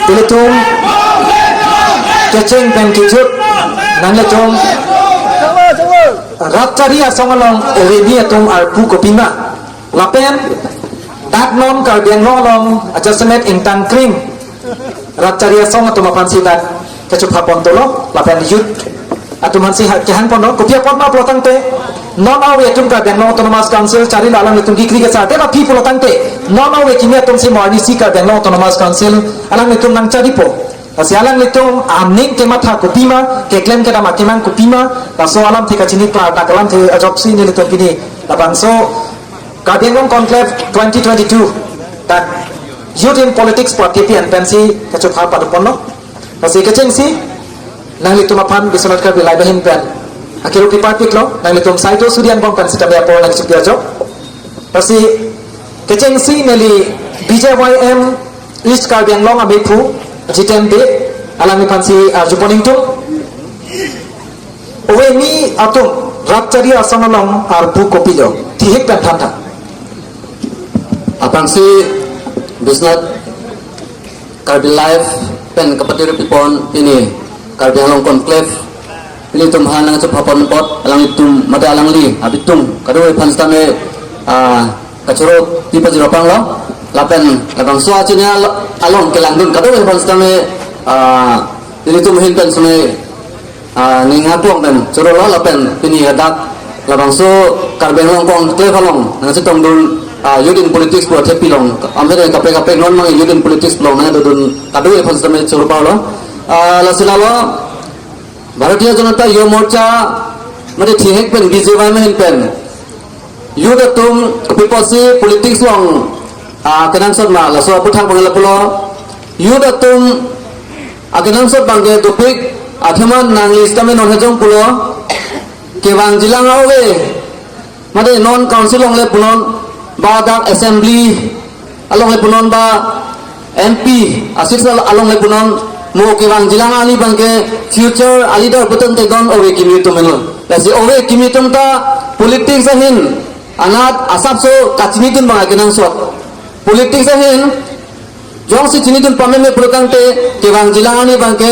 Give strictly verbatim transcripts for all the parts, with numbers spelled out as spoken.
Ilitum kecheng pen kejut, nanglitum rat chari asong along ove ni atum arpu kopima, lapen dak non Karbi Anglong along ajasemet ingtang kring rat chari asong atum aphan si dak kachupha pon tolo, lapen youth atum aphan si ha-, kehang pon lo, kopi apot ma pulo tangte, non ove atum Karbi Anglong Autonomous Council charli alanglitum kekri kesa, te aphi pulo tangte, non ove kimi atum si mo arnisi Karbi Anglong Autonomous Council alanglitum nangcharipo. Lasi alanglitum aning kematha kopima, keklem kedam akemang kopima, laso alamthe kachini pra, dak alamthe ajoksi nelitum pini labangso Karbi Anglong Conclave twenty twenty-two, dak Youth in Politics pu athepi an pensi kachupha pado pon lo. Lasi kechengsi nanglitum aphan Biswanath Karbi Live ahin pen akero kiparpik lo, nanglitum saito suri angbong pen sitame apor nangchipia jok. Lasi kechengsi neli B J Y M East Karbi Anglong amephu Jiten Dey alangliphan si arju pon ingtung. Ove ni atum rat chari asong along arpu kopilo, thihek pen thantha. Aphrangsi Biswanath Karbi Live pen kapatiri pipon pini Karbi Anglong Conclave, ilitum ha nangchupha pon apot alanglitum mate alangli abitung kadokave aphan sitame, ah, kachoro pi pajirapang lo, lapen labangso achini al-, along kelangdun kadokave aphan sitame, ah, ilitum ahin pen sitame, ah, ning aklong pen choro lo, lapen pini hadak labangso Karbi Anglong Conclave along nangchetongdun, ah, Youth in Politics pu athepi along, amhere kaprek kaprek non mang Youth in Politics along nangdodun kadokave aphan sitame choro pon lo. Ah, lasi lalo Bharatiya Janata Yuva Morcha mate thihek pen B J Y M ahin pen youth atum kopi apotsi politics along, ah, kenangsot ma, laso aputhak abang lapulo. Youth atum akenangsot abangke dopik, athema nangli sitame non hejong pulo, kevang jilang ove, mate non council along le punon, ba dak assembly along le punon, ba M P a seats al-, along le punon, mo kevang jilang ani abangke future a leader puton te don ove kimi atum henlo. Lasi ove kimi atum ta politics ahin anat asapso kachinidun abang akenangsot. Politics ahin jongsi chinidun pameme pulo tangte kevang jilang ani abangke,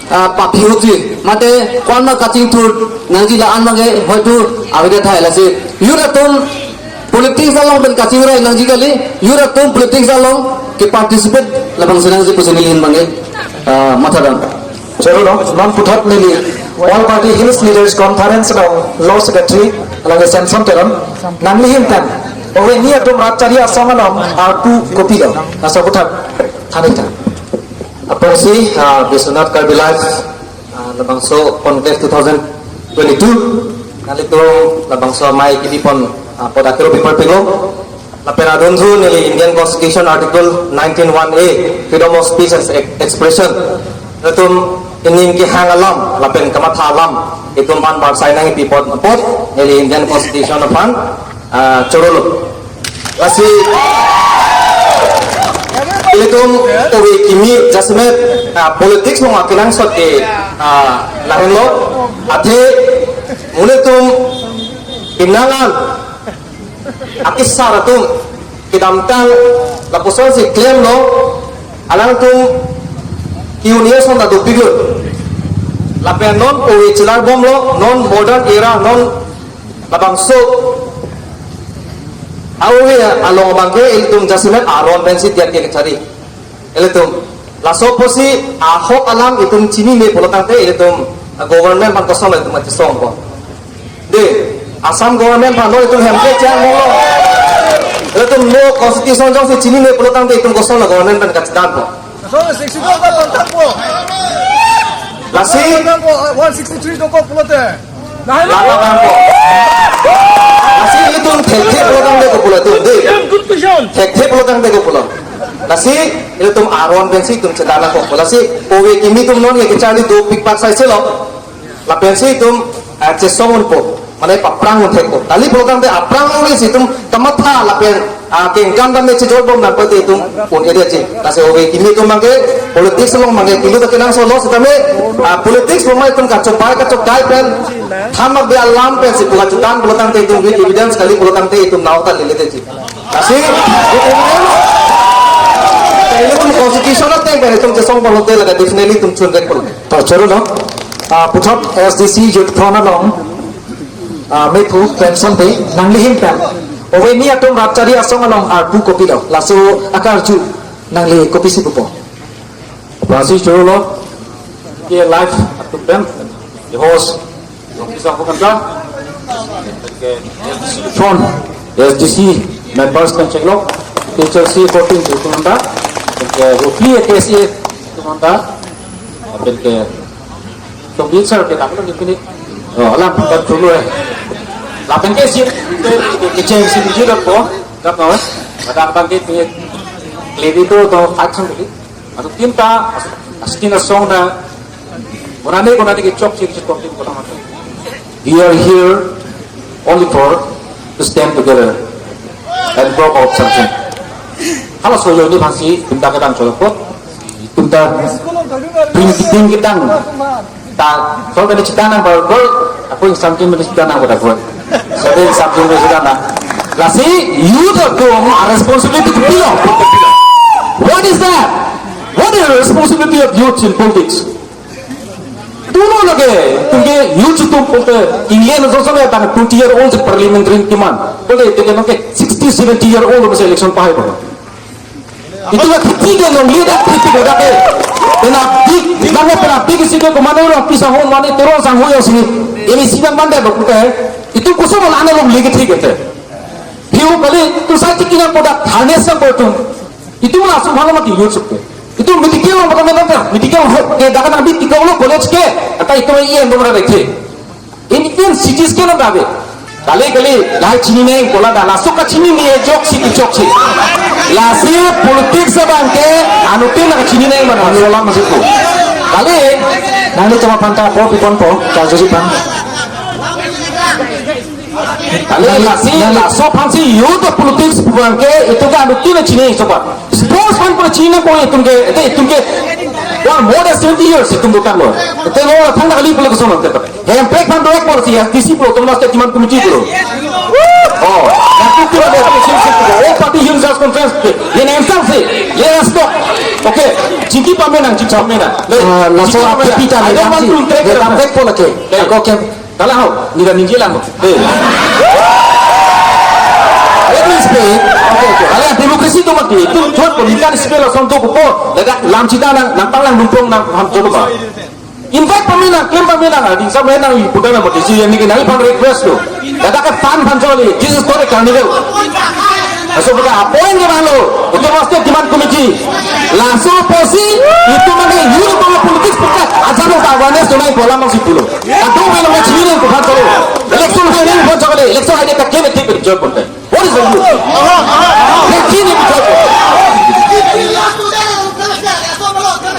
ah, paphi huti mate kwan ma kachingthur nangji la-an abangke hoitu avedet tahai. Lasi youth atum politics along pen kachingrai nangji kali, youth atum politics along keparticipate labangsi nangji pusi neli ahin abangke, ah, mathadam. Choro lo, non puthot neli All Party Hills Leaders Conference along Law Secretary alangli Samson Teron, nangli ahin pen ove ni atum rat chari asong along arpu kopilo, laso aputhak thanitha. Aphrangsi, ah, Biswanath Karbi Live, ah, labangso Conclave two thousand twenty-two, nanglitum labangso amei kidi pon, ah, apot akero piparpiklo. Lapen adunthu neli Indian Constitution Article nineteen one A, freedom of speech and ex-, expression, latum ining kehang alam lapen kamatha alam itum aphan barsai nangpi pon apot neli Indian Constitution aphan, ah, choro lo. Lasi ilitum ove kimi jasemet, ah, politics along akenangsot ke, ah, lahenlo, athe monit atum inangan akesar atum kedamtang lapusonsi klemlo, alangtum union ason ta dopiklo. Lapen non ove chelar bomlo, non modern era, non labangso a-ove along abangke ilitum jasemet aron pensi diat ke kachari. Ilitum laso apotsi ahok alam itum chinine pulo tangte ilitum government aphan kosonlo itum kachesongpo. De, Assam government aphan lo itum hemke chang molo. Ilitum lo constitution jongsi chinine pulo tangte itum kosonlo government aphan kachedanpo. Sixty-four ka tangpo. Lasi tangpo, one sixty-three tangpo pulote. Lama bangpo. Lasi ilitum thekthe pulo tangte kopulo itum, de. Thekthe pulo tangte kopulo. Lasi ilitum aron pensi itum chedan nangkokpo. Lasi ove kimi atum non ke kecharli dopik pak saiselo. Lapensi itum, ah, chesong unpo. Mane paphrang un thekpo. Kali pulo tangte aphrang ove si itum kamatha lapen, ah, kengkam tame chejor bom nangpo te itum un-edetji. Lasi ove kimi atum abangke politics along abangke kilu ta kenangsotlo sitame, ah, politics along ma itum kachopai kachokai pen thamak dia alam pensi pu kachedan pulo tangte itum with evidence, kali pulo tangte itum nau ta leledetji. Lasi with evidence, kali itum constitution ateng Kan itum chesong pulote lake definitely itum chun rek pulo. To choro lo. Ah, puthot S D C Youth Front along, ah, mephu pension pe nangli ahin pen. Ove ni atum rat chari asong along arpu kopilo. Laso akarju nangli kopisi pupo. Aphrangsi choro lo. Ke live atum pen. The host. Office of Kanta, ke S D C Front, S D C members kan cheklo, H L C fourteen itu nanda, ke Rukli ke S A itu nanda, ke Tongbil sir ke tak lagi pini, oh, alam bukan dulu eh, lapen ke si, ke H L C itu dah po, dah po, pada abang ke pini, lady tu atau five hundred. Atum tin ta, atum tin asong ta, konane konane kechokche kechetong tin kota mati. We are here only for to stand together and work out something. Halaso ajoine aphansi itum ta kedam cholo apot. Itum ta tin tin kedam. Ta, so many chitana ba gol, ako yung something many chitana ko da gol. So then something many chitana. Lasi youth atum a responsibility to pilo. What is that? What is the responsibility of youth in politics? Tulo lage, itumke youth atum pulote England so so tang twenty year old parliamentarian kiman. Pulote itumke sixty, seventy year old masi election pahai ba. Itum akhiti ke longle dak khiti ke dak ke. Penapdik, nang penapdik isi ke komane orang pisang ho mane terus sang ho yang sini. Ini sidang mande dok ke. Itum koson mana longle ke thik ke. Piu kali tu sai tik ina kodak thanes na kotum. Itum langsung halo mati youth ke. Itum medical lo mata mata medical ho ke dak na bi tiga lo college ke. Ata itum iya yang domra dekhe. Ini kan C T scan ada be. Kali kali lahai chininei kola da laso kachinine joksi kechoksi. Lasi politics abangke anuttin nang chininei mana solam masiku. Kali nanglitum aphan ta po pipon po charjusi pan. Kali lasi laso aphansi youth politics abangke itumke anuttin chinine sopa. Sports man pura chinine po itumke, ete itumke. One more than seventy years itum dotan lo. Ete lo thang kali pula koson ete. Hemprek aphan doak bor si, S D C pulo, autonomous state demand committee pulo. Oh, nanti tu ada solution solution pulo. Oh, party human resource conference, ye name sang si, ye stop. Okay, chingki pamenang, chingki pamenang. Le, ah, laso chingki pamenang. Api pita I don't want to interact. Le, le, le, le, le, le, le. Ako kem. Kalang ho, nira ningje lang ho. Eh. Let me speak. Okay, okay. Ala democracy tu mati. Tu tuan pemikiran sipela sonto kupo. Ledak lam cita nang, nang palang numpong nang ham coba. Invite pamenang, claim pamenang, ah, di sampai nang iputan apa di sini ni kenal pan request lo. Kata ke fun fun jolly, this is not a carnival. Laso kata apa yang kita lo, itu pasti demand committee. Laso posi, itu mana youth politics bukan, aja lo awareness tu naik bola masih dulu. Atau main lo ciri yang bukan jolly. Election hari ini bukan jolly, election hari ini tak kena tik berjawab bukan. What is the use? Yakin ya betul.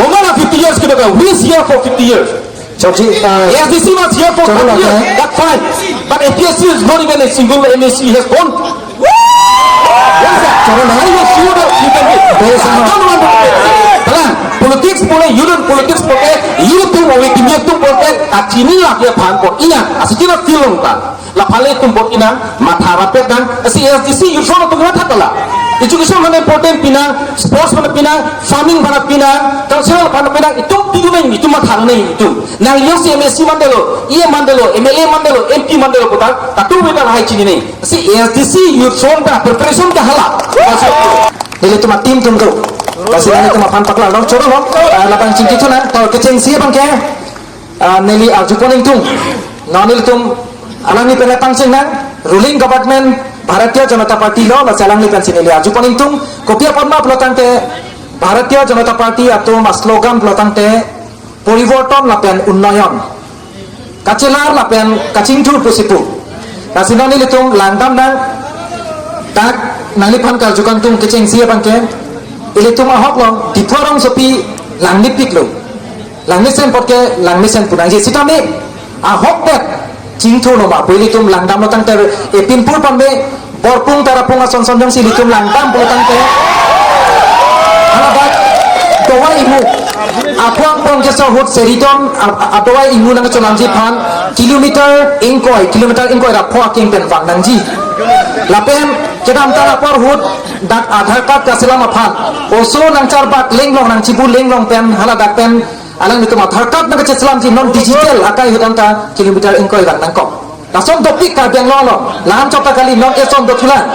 Umar fifty years kita kan. We is here for fifty years. Chokchi, uh, S D C was here for fifty years. That's fine. But A P S C is not even a single M A C has gone. What is that? Are you sure that you can be? Very simple. I don't want to be. Politics pole, youth politics pole, youth tu, politics tu pole, kachini lagi aphan ko ina, asik ina tilong ka. Lapen le itum bot inang, matha rapet nang, si S D C youth front atum matha tala. Education mana important pinang, sports mana pinang, farming mana pinang, cultural mana pinang, itum pinang, itum matha nang itum. Nang yung si M A C mandelo, E M mandelo, M L A mandelo, M P mandelo putar, tatu beta lahai chinine. Si S D C youth front ka preparation ka hala. Nelitum a-team atum tu. Basi nanglitum aphan paklar lo, choro lo. Ah, lapen chingki chonang, to kechengsi abangke. Ah, neli arjupon ingtung. Non nelitum alangli pen pangcheng nang, ruling government Bharatiya Janata Party lo, lasi alangli pensi neli arjupon ingtung. Kopi apot ma pulotangte Bharatiya Janata Party atum a-slogan pulotangte poriborton lapen unnoyon. Kachelar lapen kachingthur pusi pu. Lasi non nelitum langdam nang, dak nangliphan karju kangtung kechengsi abangke, ilitum ahok lo, Diphu arongsopi langmepik lo. Langmesen apot ke, langmesen pu nangji sitame, ahokpet chingthur lo ma, pu ilitum langdam lo tangte, epinpur pame, Borpung Tarapung ason son jongsi ilitum langdam pulotangte. Halabat, Dowai Imu. Apuang pong ke sohut Seriton, a, a, Dowai Imu nangcholamji aphan, kilometer ingkoi, kilometer ingkoi ra pho akeng pen vang nangji. Lapen, Kedamtang apor ahut dak Aadhaar card kachelam aphan oso nangcharbak linglong, nangchibu linglong pen haladak pen alanglitum Aadhaar card nangkachelamji, non digital akai ahut anta kilometer ingkoi vang nangkok. Lason dopik Karbi Anglong along, lahan chot ta kali, non eson dothulang.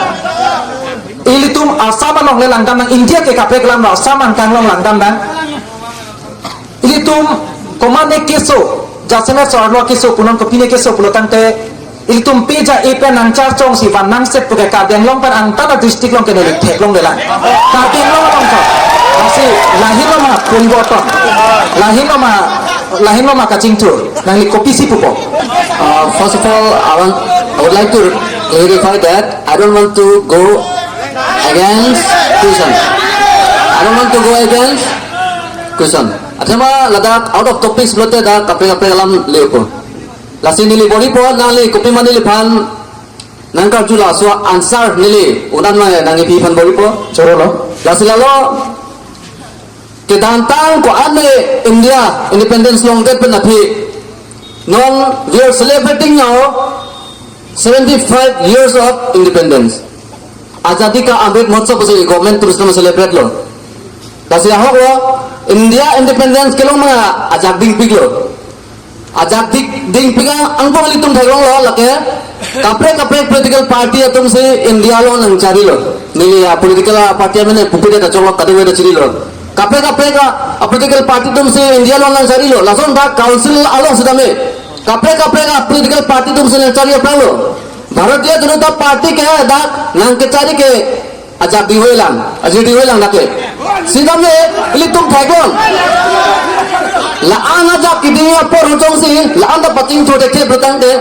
Ilitum Assam along le langdamnang, India ke kaprek alam lo, Assam angkang along langdamnang. Ilitum komatne keso, jasemet so arlo keso pu, non kopine keso pulo tangte, ilitum peja e pen nangcharchongsi van nangset puke Karbi Anglong pen angtan a district along ke neli theklonglelang. Karbi Anglong along tho. Lasi lahin lo ma poriborton, lahin lo ma, lahin lo ma kachingthur, nangli kopisi pupo? Uh, first of all, I want, I would like to clarify that I don't want to go against Christian. I don't want to go against Christian. Athema ladak out of topics pulote dak kaprek kaprek alam lepo. Lasi neli bor-ipo, nangli kopima neliphan nangkarju, laso answer neli un-an ma nangli piphan bor-ipo. Choro lo. Lasi lalo kedamtang ko-an ne India independence longdet pen aphi, non we are celebrating now seventy-five years of independence. Azadi ka Amrit Mahotsav pusi government atum celebrate lo. Lasi ahok lo, India independence kelong ma ajak dingpik lo. Ajak ding, dingpik angbong ilitum theklong lo lake, kaprek kaprek political party atumsi India along nangchari lo. Neli a political party amene pupudet achok lo, kadokave ta chiri lo. Kaprek kaprek a political party atumsi India along nangchari lo. Lason dak council along sitame kaprek kaprek a political party atumsi nangchari aphrang lo. Bharatiya Janata Party ke dak nangkechari ke ajak dingvailang, ajak dingvailang dak ke. Sitame ilitum theklong. La-an ajak keding apor hojongsi, la-an ta pachingthur thekthe pulo tangte,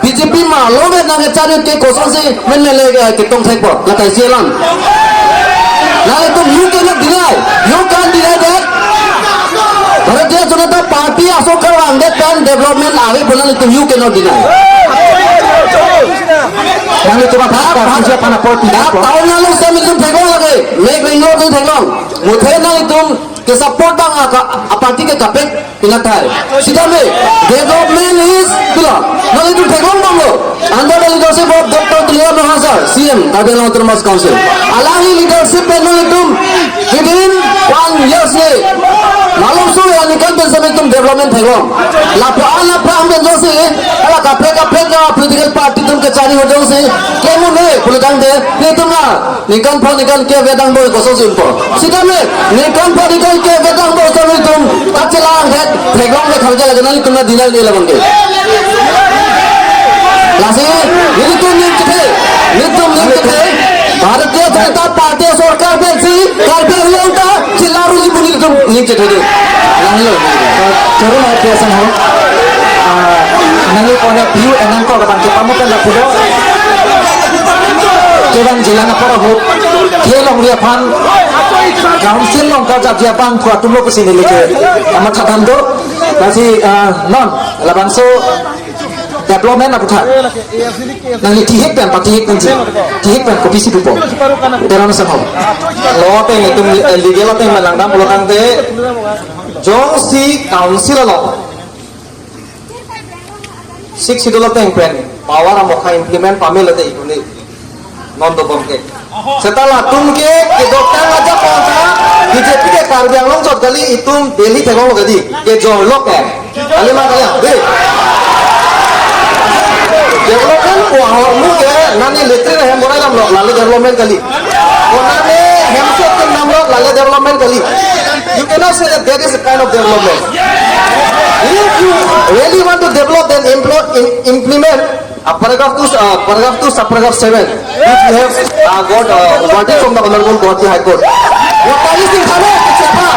B J P malom nangkechari ke kosonsi men mele ke ketong thekpo, la ta isi alam. Nangtum, you cannot deny, you can't deny that Bharatiya Janata Party asorkar vangdet pen development ave pu nangtum, you cannot deny. Nangtum aphan, dak, dak, dak, aphan apor pi dak, dak, town along sitame ilitum theklong lake, mek ring road ilitum theklong. Muthe nangtum ke support abang a ka, a party ke kaprek pinat hai. Sitame development is pilo. Nangtum theklong abang lo. Under the leadership of Doctor Tuliram Ronghang sir, C M, Karbi Anglong Autonomous Council. Alangli leadership pen nangtum within one year si malom so ya ningkan pen sitame ilitum development theklong. Lapu-an aphrang pen jongsi, hala kaprek kaprek a political party atum kechari hojongsi klem un-e pulo tangte, nelitum na ningkan pho ningkan ke avedang boi kosonsi unpo. Sitame ningkan pho ningkan ke avedang boi sitame ilitum kachelang het theklong ke khang jala nangtum na deny un-e labang ke. Lasi nelitum ning chethe, nelitum ning chethe, Bharatiya Janata Party sorkar pensi Karbi Anglong ta chelaruji pu nelitum ning chethe do. Lang lo. Choro lo, biasa ho. Ah, nangli pona piu enang ko kapan ke pamu kan lapu do. Kevang jilang apor ahut kelongri aphan, council along karjapji aphan thu atum lo pusi neli ke amat thadam do. Lasi, ah, non labangso development aputhak nangli thihek pen, pathihek nangji, thihek pen kopisi pupo? Teron asangho. Law ateng itum, eh, legal ateng langdam pulo tangte, jongsi council along Sixth Schedule ateng pen power amokha implement pame lote itum ne non dobom ke. Seta latum ke kedokdam aja ponta, B J P ke Karbi Anglong chot kali, itum Delhi theklong lo kali, kejor lo ke. Kali ma kali, de. Development ko ahormu ke, nani latrine hem borai damlo, lale development kali. Ko nani hem sot tum damlo, lale development kali. You cannot say that that is a kind of development. If you really want to develop, then impl-, im-, implement a paragraph two, uh, paragraph two, subparagraph seven, which we have, uh, got, uh, verdict from the Honorable Guwahati High Court. Wo tali sing thane, siapa?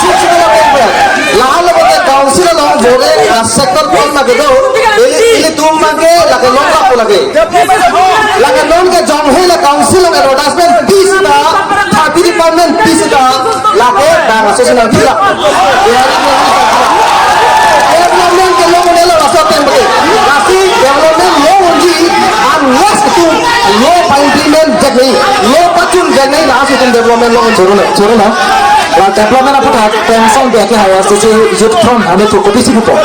Six development plan. Lahan lo bote council along bore, uh, sector plan na kedo, ili, ilitum mangke, lake non lapu lake. Lake non ke jong he la council along advertisement pi sita, thirty department pi sita, lake bang association along thila. Development kelong un-e lo laso ateng bete. Lasi development long unji, unless itum law pa-implement det nai, law pachun det nai, lasi itum development long un-e. Choro na, choro na. La development aputhak pension dia ke haya sisi youth front hame thu kopisi pupo?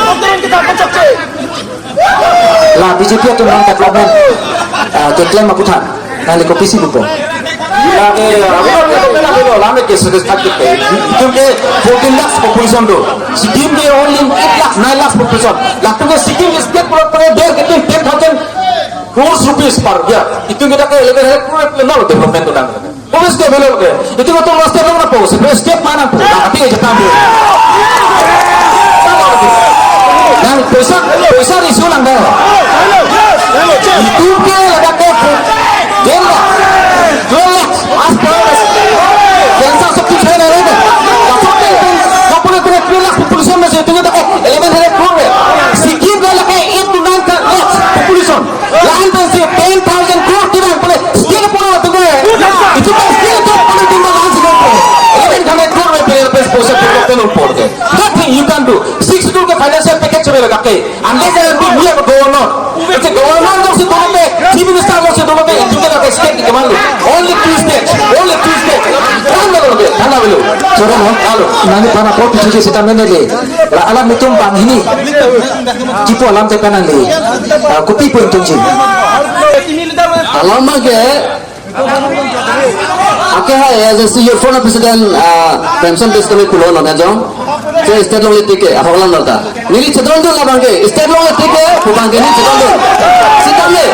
La B J P atum non development, ah, keklem aputhak. Nangli kopisi pupo? Lake, abang, abang, abang, lake satisfied ke. Itum ke fourteen lakhs population do. Sikkim ke only eight lakhs, nine lakhs population. Latum ke Sikkim state pura pura der ke ten thousand crores rupees per year. Itum ke dak ke eleven hundred crore le nol development do nang. Obviously develop ke. Itum ke state along nangpo, separate state ma nangpo. Nang ati ke Japan do. Nang poisa, poisa issue lang dong. Itum ke ladak ke ten lakh, twelve lakh, as per the census of two thousand eleven. Laso pen pen, population, twelve lakh population masi itum ke eleven hundred crore. Sikkim ke lake eight to nine lakh population. La-an pensi ten thousand crore kevang pule state apor atum ke. Itum ke state apor atum ke la-an si ko. Eleven hundred crore pen pen poisa pura pen apor ke. Nothing you can do. Six schedule ke financial package chobei lake. Unless and until we have a governor. It's a governor jongsi dono pe, chief minister jongsi dono pe, itum ke state ke manglu. Only two states, only two states. Than na lo, than na lo. Choro no? Alo. Nangli aphan apor pichu ke sita menele. La alanglitum banghini kipu alam te pen nangli, ah, kopi pu ingtungji? Alam ke, ake hai, as a C E O former president, ah, Premchand Bey sitame pulo non ajong. So state along le tik ke, ahok alam nota. Neli chedondun labang ke, state along le tik ke, pu abang ke neli chedondun. Sitame,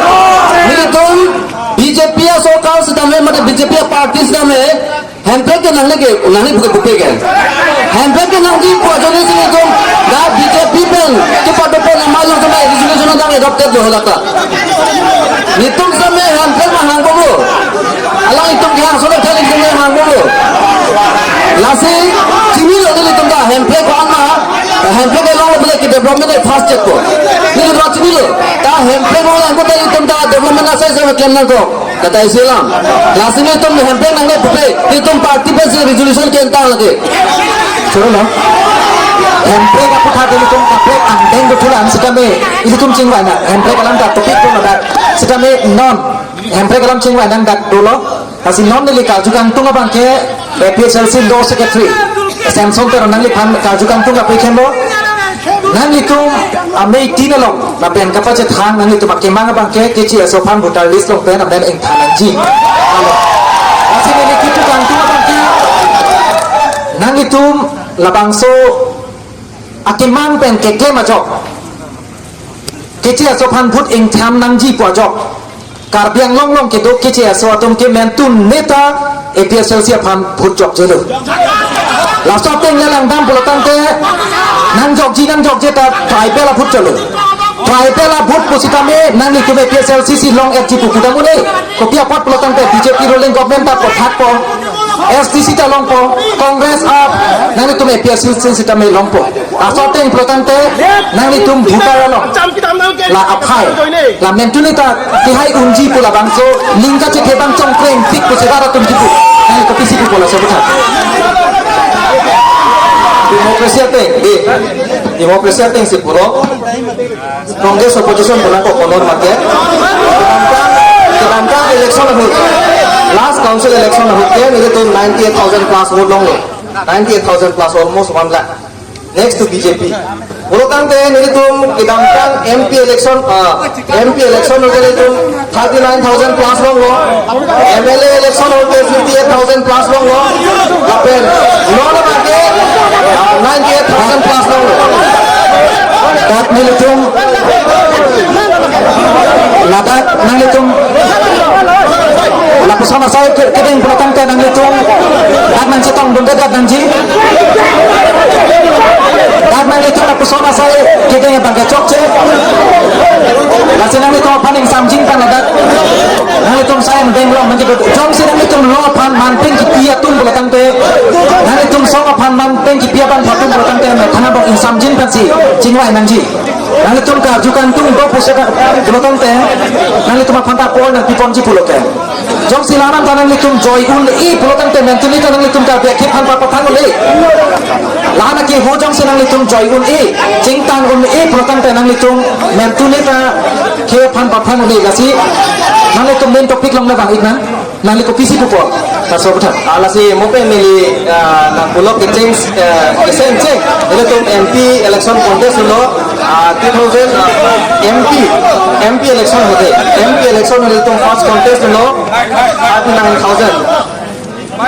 nelitum B J P asorkar sitame, mate B J P aparty sitame, hemprek ke nangle ke, nangle buke buke ke. Hemprek ke nangji pu ajoine si nelitum, dak B J P pen, kepadopon amat along sitame resolution adang adopted lo ho dak ta. Nelitum sitame hemprek ma hang konglo. Alanglitum kehang sodak thali sitame hang konglo. Lasi, chinilo nelitum ta hemprek ko-an ma, hemprek along lo pule ke development fast check ko. Nelitum chinilo, ta hemprek along ko ta nelitum ta development asai asai klem nangkok. Kata isi alam. Lasi nelitum hemprek nangne pupe, nelitum party pensi resolution ke-entang lake. Choro no? Hemprek aputhak nelitum kaprek angdeng betul an sitame, ilitum chingvai nang. Hemprek alam ta topic ko no dak. Sitame non. Hemprek alam chingvai nang dak dolo. Lasi non neli karju kangtung abang ke A P H L C law secretary Samson Teron nangliphan karju kangtung kaprek henlo. Nanglitum amei tin along lapen kapachethang nanglitum akemang abang ke K H A S O aphan voter list along pen amen ingthan nangji. Lasi neli kipu kangtung abang ke nanglitum labangso akemang pen keklem ajok, K H A S O aphan vote ingthan nangji pu ajok, Karbi Anglong along kedo K H A S O atum ke mentune ta A P H L C aphan vote jokjelo. Laso ateng le langdam pulo tangte, nangjokji nangjokje ta tribal a-vote cholo. Tribal a-vote pusitame nanglitum A P H L C si long-etji pu kedam un-e. Kopi apot pulo tangte B J P ruling government ta pathakpo, S T C ta longpo, Congress a, nanglitum A P H L C sitame longpo. Laso ateng pulo tangte nanglitum voter along la aphai, la mentune ta kehai unji pu labangso ning kachethe abang chongkreng pik pusi rat atum kipu. Nangli kopisi pupo laso aputhak? Democracy ateng, di, democracy ateng si pulo. Strongest opposition pulo ko konor mate. Kedamtang, kedamtang election ahut, last council election ahut ke nelitum ninety-eight thousand plus vote longlo. Ninety-eight thousand plus, almost one lakh. Next to B J P. Pulo tangte nelitum kedamtang M P election, ah, M P election ahut ke nelitum thirty-nine thousand plus longlo. M L A election ahut ke fifty-eight thousand plus longlo. Lapen non abang ke, ah, ninety-eight thousand plus longlo. Dak nelitum, ladak nanglitum, lapuson asai ke-, kedeng pulo tangte nanglitum dak nangchetongdunde dak nangji. Dak nanglitum lapuson asai kedeng abang ke chokche. Lasi nanglitum aphan ingsamjin tang ladak. Nanglitum sai angdeng along nangji, jongsi nanglitum law aphan manpeng kipi atum pulo tangte, nanglitum song aphan manpeng kipi abang atum pulo tangte, methang abang ingsamjin pensi chingvai nangji. Nanglitum karju kangtung do pusi pulo tangte, nanglitum aphan ta apor nangpiponji pulo ke. Jongsi la-an ta nanglitum joi un-e pulo tangte, mentune ta nanglitum Karbi akhei aphan papathang un-e. La-an akeho jongsi nanglitum joi un-e, chingtang un-e pulo tangte nanglitum mentune ta khei aphan pathang un-e. Lasi nanglitum main topic along nangvang-ik nang, nangli kopisi pupo? Laso aphuthak. Ah, lasi mo pen neli, ah, nangpulo kecheng, ah, kecheng cheng. Ilitum M P election contest lo, ah, two thousand, ah, M P, M P election ahut. M P election ahut ilitum first contest lo, thirty nine thousand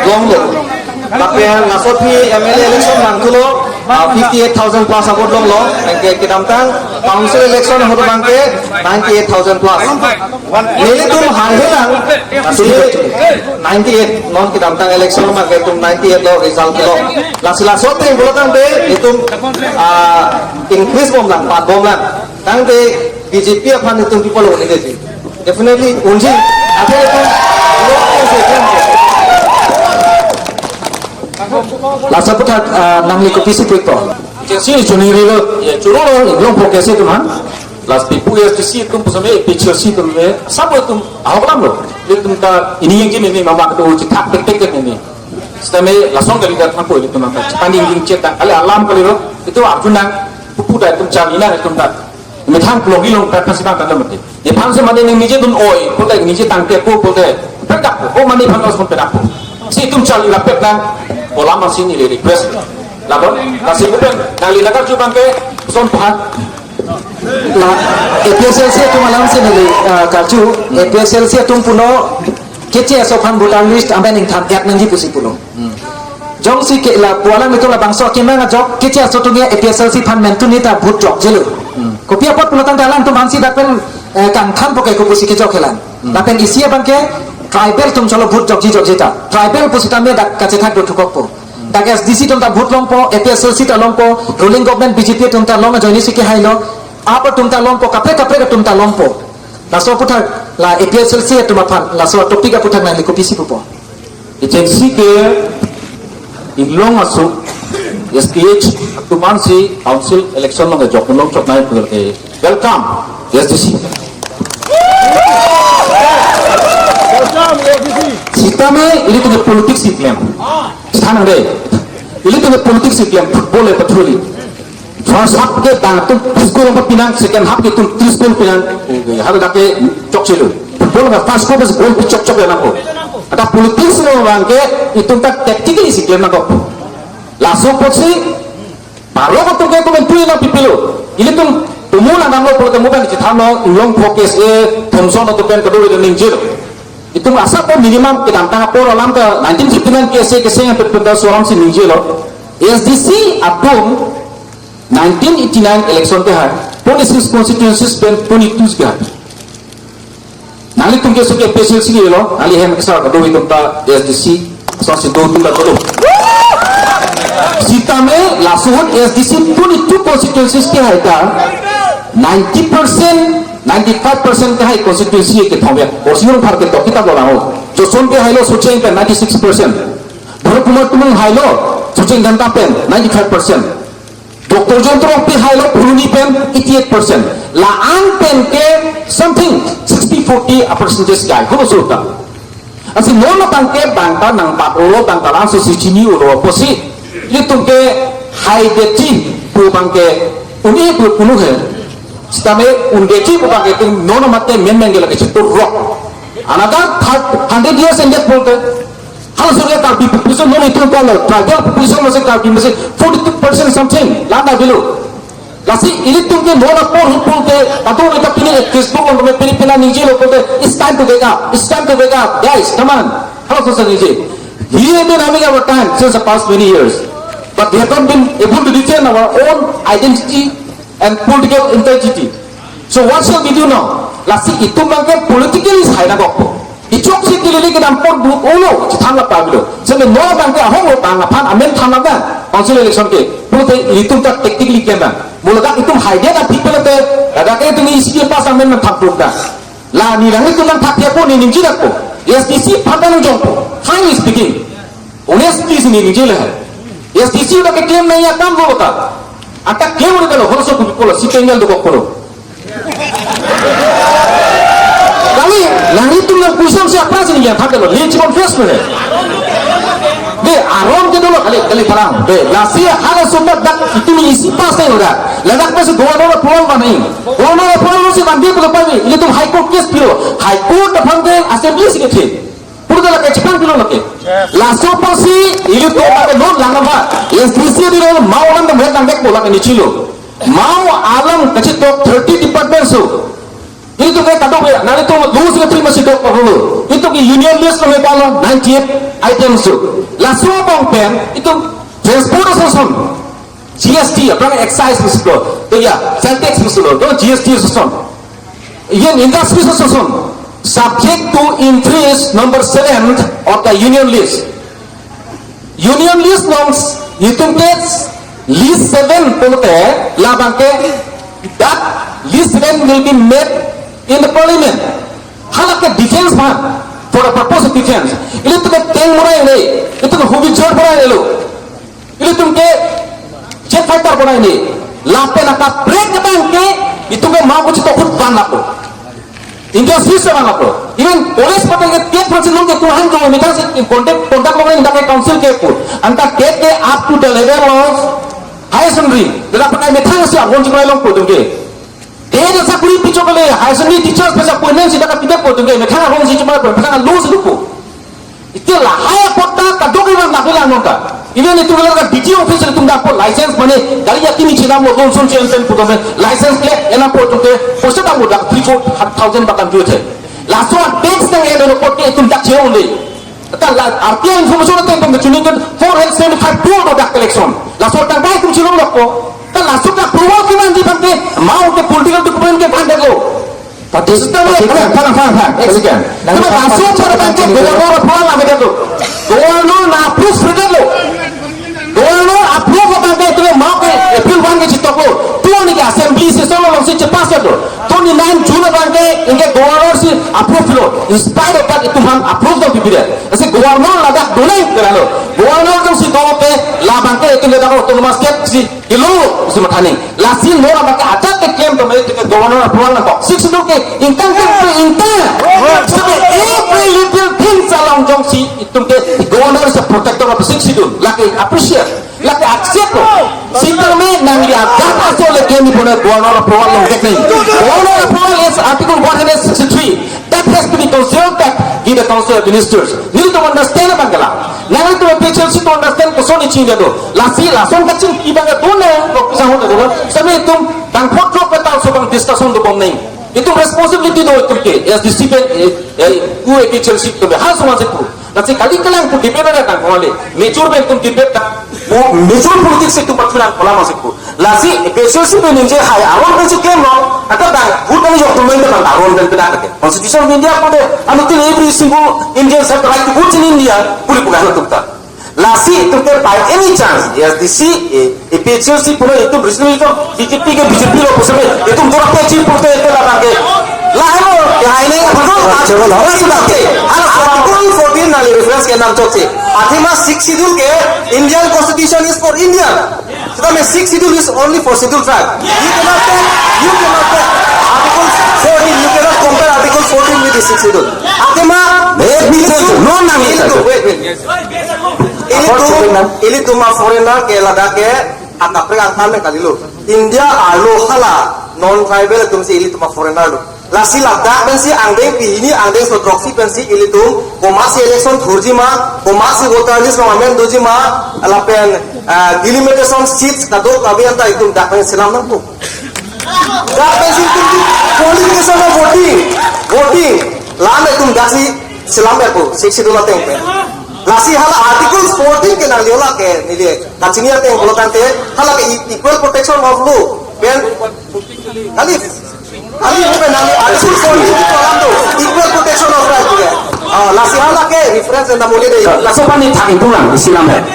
longlo. Lapen laso aphi M L A election nangthulo, ah, fifty eight thousand plus a-vote longlo. Anke kedamtang council election ahut abangke ninety eight thousand plus. Nelitum haihelang, si ninety eight, non kedamtang election abangke itum ninety eight lo result lo. Lasi laso ateng pulo tangte itum, ah, increase bomlang, pat bomlang. Tangte B J P aphan itum people unji. Definitely unji. Athe itum laso aphuthak, ah, nangli kopisi pu-ikpo? Kesi chuniri lo, ye churu lo, Inglongpho kesi atum aphan. Lasi pu S D C atum pusitame, A P H L C atum le, sabo atum ahok alam lo. Ilitum ta ini yang jin ini mama kedo chithak tek tek ini. Sitame lason kali ta thanpo ilitum ta. Tani yang chet ta, kali alam kali lo, itum arjunang, pupu ta itum chali nang itum ta. Methang pulo gilong ta pasi bang ta mati. Nephan si mane ning ningjedun oi, pulote ningje tangte ko pulote, pedak ko, o mane nephan os pun pedak ko. Si itum chali rapet nang, kolam asin ili request. Lalu, lasi bukan, nangli lagarju abangke, son phan. La, A P H L C atum alam si neli, ah, karju, A P H L C atum puno, keche aso aphan voter list, amben ingthan et nangji pusi pulo. Jongsi ke la pu alanglitum labangso akemang ajok, keche aso atum ke A P H L C aphan mentu ni ta vote jokjelo. Kopi apot pulo tangte alangtum aphan si dak pen, eh, kangthanpo ke ko pusi kejokhelang. Lapen isi abangke tribal atum cholo vote jokji jokji ta. Tribal pusitame dak kachethak do thukokpo. Dak S D C atum ta vote longpo, A P H L C ta longpo, ruling government B J P atum ta long ajoine si kehailo, AAP atum ta longpo, kaprek kaprek atum ta longpo. Laso aphuthak la A P H L C atum aphan, laso topic aphuthak nangli kopisi pupo? Agency ke Inglong aso S T H atum aphan si council election along kejok along choknai pul ke welcome S D C. Sitame ilitum ke politics si klem. Sana de. Ilitum ke politics si klem football le patroli. First half ke bang atum tris goal pinang, second half ke atum tris goal pinang. Hari dak ke chokchelo. Football ke first half ke goal pi chokchok ya nangko. Ada politics lo abangke itum ta tactically si klem nangkok. Laso apotsi baru atum ke komentu nangpi pilo. Ilitum tumu nang nanglo pulote mo abang chithamlo, Inglongpho K S A, Thomson atum pen kedo ningje. Itum asap po minimum kedamtang apor alam ke nineteen fifty nine K S A keseng pen pen ta so alam si ningjelo. S D C atum nineteen eighty nine election ke hai, twenty six constituencies pen twenty two ke hai. Nanglitum ke suke A P H L C lo, nangli hem kesar kedo itum ta S D C, so si do itum ta kedo. Sitame laso ahut S D C twenty two constituencies ke hai ta, ninety percent, ninety five percent ke hai constituency kethom ya. Or si Rongphar ketok kita bola ho. Joson ke hailo Socheng pen ninety six percent. Bharat Kumar Timung hailo Socheng Dhenta pen ninety five percent. Doctor Jayanta Rongpi hailo Phuloni pen eighty eight percent. La-an pen ke something sixty forty a percentage kai. Kono surta. Lasi non abangke bang ta nangpathulo, bang ta langso si chini-ulo apotsi ilitum ke haidetji pu abangke un-e pu punu he. Sitame undetji pu abangke itum non mate men men ke lake chitur rok. Another third, hundred years ended pulote. Halaso ke Karbi population non itum kalo, tribal population masi Karbi masi forty two percent something, la-an ta bilo. Lasi ilitum ke non apor ahut pulote, atu ita pini Facebook along kami pini pina ningjelo pulote, it's time to wake up, it's time to wake up, guys, come on. Halaso si ningje. We have been having our time since the past many years, but we have not been able to retain our own identity and political integrity. So what shall we do now? Lasi itum abangke politically sai nangkokpo. Ichok si tilili kedam apor bu ulo chithang la pabilo. Seme non abangke ahong lo bang aphan amen than la bang. Council election ke. Pulote itum ta tactically kena. Mo ladak itum haidet aphi pulote, ladak ke itum isi ke pass amen nangthang pun dak. La ne nanglitum nangthak thekpo, ne ningje dakpo. S D C aphan nangjongpo. Frankly speaking. Honestly si ne ningje le hai. S D C ta keklem nangji akam lo ta. Ata klem ori kalo, halaso kopi pulo, si pengal dokok pulo. Kali, nanglitum nangkosonsi aphrang si ningje thaklo, le chikon face mene. De, aron ke dolo, kali, kali parang. De, lasi halaso ta dak itum isi pass nang dak. Ladak pasi governor approval ba nang. Governor approval si bang dia pulo pami, ilitum High Court case pilo. High Court aphan ke assembly si kethe. Puro Lake chepangpilo lake. Laso apotsi ilitum lake non lang nangba. S D C di lo mau alam dam het nangvekpo lake nichilo. Mau alam kachetok thirty departments do. Itum ke kadokave, nanglitum lo secretary masi dok pa dolo. Itum ke union list lo me palo ninety-eight items do. Laso abang pen itum transport association, G S T, aphrang excise masi lo, to ya, sales tax masi lo, to G S T association. Yen industry association, subject to increase number seven of the union list. Union list norms, itum ke list seven pulote, labang ke, that list seven will be made in the parliament. Hala ke defense aphan, for the purpose of defense. Ilitum ke tank bor-i le, itum ke howitzer bor-i le lo. Ilitum ke jet fighter bor-i le. Lapen akaprek abang ke, itum ke mau kachetok ahut van lapu. Industry se van lapu. Even college patang ke tiap percent nung ke tuhan jo, methang si contact, contact lo nang ke council ke pu. Anta ke ke up to the level of higher secondary. Dalam pakai methang si agon chikrai longpo itum ke. Dia ada sakuri pichok kali, higher secondary teachers pesa punen si dapat tidak po itum ke. Methang agon si cuma methang lo si lupo. Ite lahai apot ta kadokave abang nanglang nonta. Even itum ke D T O office itum dak po license mane gari akimi chenam lo, loan son chen pen putar license ke enam po itum ke poisa dam lo dak three four thousand bakan jut he. Laso tax nang eno apot ke itum dak cheo le. Ta la R T I information ateng itum ke chuning kan four hundred seventy-five crore do dak collection. Laso tangka itum chelong lo ko. Ta laso ta approval ke nangji abang ke mau ke political document ke banded lo. Pati-, sistem lo, pati-, pati-, pati-, pati-, pati-, Executive. Nang Cuma pati-, masuk pati-, pada pati-, bangke pati-, gubernur approval nang beda tu. Gubernur nang approve sudah lo. Gubernur approve abangke itu lo, mau ke April one ke chetok lo. Tu ni ke assembly session lo langsung cepat saja tu. Tu ni nine June abangke, ingke gubernur si approve lo. In spite of that, itum aphan approve dam bibida. Asi gubernur ladak dunai kena lo. Gubernur atum si dope, labangke itum ke dak autonomous state si kilo si mathaning. Lasi non abangke ajat ke claim to mai ke gubernur approval nangkok. Sixth Schedule ke ingkang ke ingkang. Sabi every little thing along jongsi itum ke governor is a protector of Sixth Schedule. Lake appreciate, lake accept. Sitame nangli ajat aso le ke ni pona gubernur approval nangkok ni. Gubernur approval is Article one hundred sixty-three. That has to be consulted with the Council of Ministers. Nelitum understand abang ke la. Nanglitum A P H L C to understand koson ni chingja do. Lasi lason kachingki abang ke do ne, kok bisa hote do. Sami itum tang phot rok ke ta so abang discussion dobom nang. Itum responsibility do itum ke. S D C pen, eh, eh, U A P H L C itum ke. Ha, suman se pu. Lasi kali kalang itum debate na tang kali. Mature pen itum debate ta. Mo-, mature politics itum pathu nang kola masih pu. Lasi A P H L C pen ningje hai aron pen si claim lo, ata bang, vote kami jok tumai pen bang aron pen pedak ke. Constitution of India ko de, anuttin every single Indians have the right to vote in India, puri bukan lo tukta. Lasi itum ke by any chance, S D C, eh, A P H L C pulo itum recently itum B J P ke B J P lo pusat itum dorap ke chip pute itu lah bangke. Lah, ano, ya, ini, betul, coba lah. Betul, betul. Hal Article fourteen nali reference ke enam chokche. Athema Sixth Schedule ke Indian Constitution is for Indian. Sitame Sixth Schedule is only for Scheduled Tribe. You cannot take, you cannot take Article fourteen, you cannot compare Article fourteen with the Sixth Schedule. Athema, let me tell you, no, no, no, ilitum, no. Wait, wait. Ilitum, ilitum a foreigner ke ladak ke akaprek angtan me kalilo. India arlo hala non-tribal atum si ilitum a foreigner lo. Lasi ladak pensi angdeng pini angdeng so throksi pensi ilitum komatsi election thurji ma, komatsi voter list lo amend doji ma, lapen, ah, delimitation seats kadokave anta itum dak pensi selam nangpo. Dak pensi itum tu polling station lo voting, voting. La-an itum daksi selam nangpo, Sixth Schedule ateng pen. Lasi hala Article fourteen ke nangli ola ke neli kachini ateng pulo tangte, hala ke e-, equal protection of law. Pen, kali, kali, pen nangli Article fourteen ke alam do, equal protection of right ke. Ah, lasi hala ke reference na muli de. Laso pani thak itum lang, isi lam hai.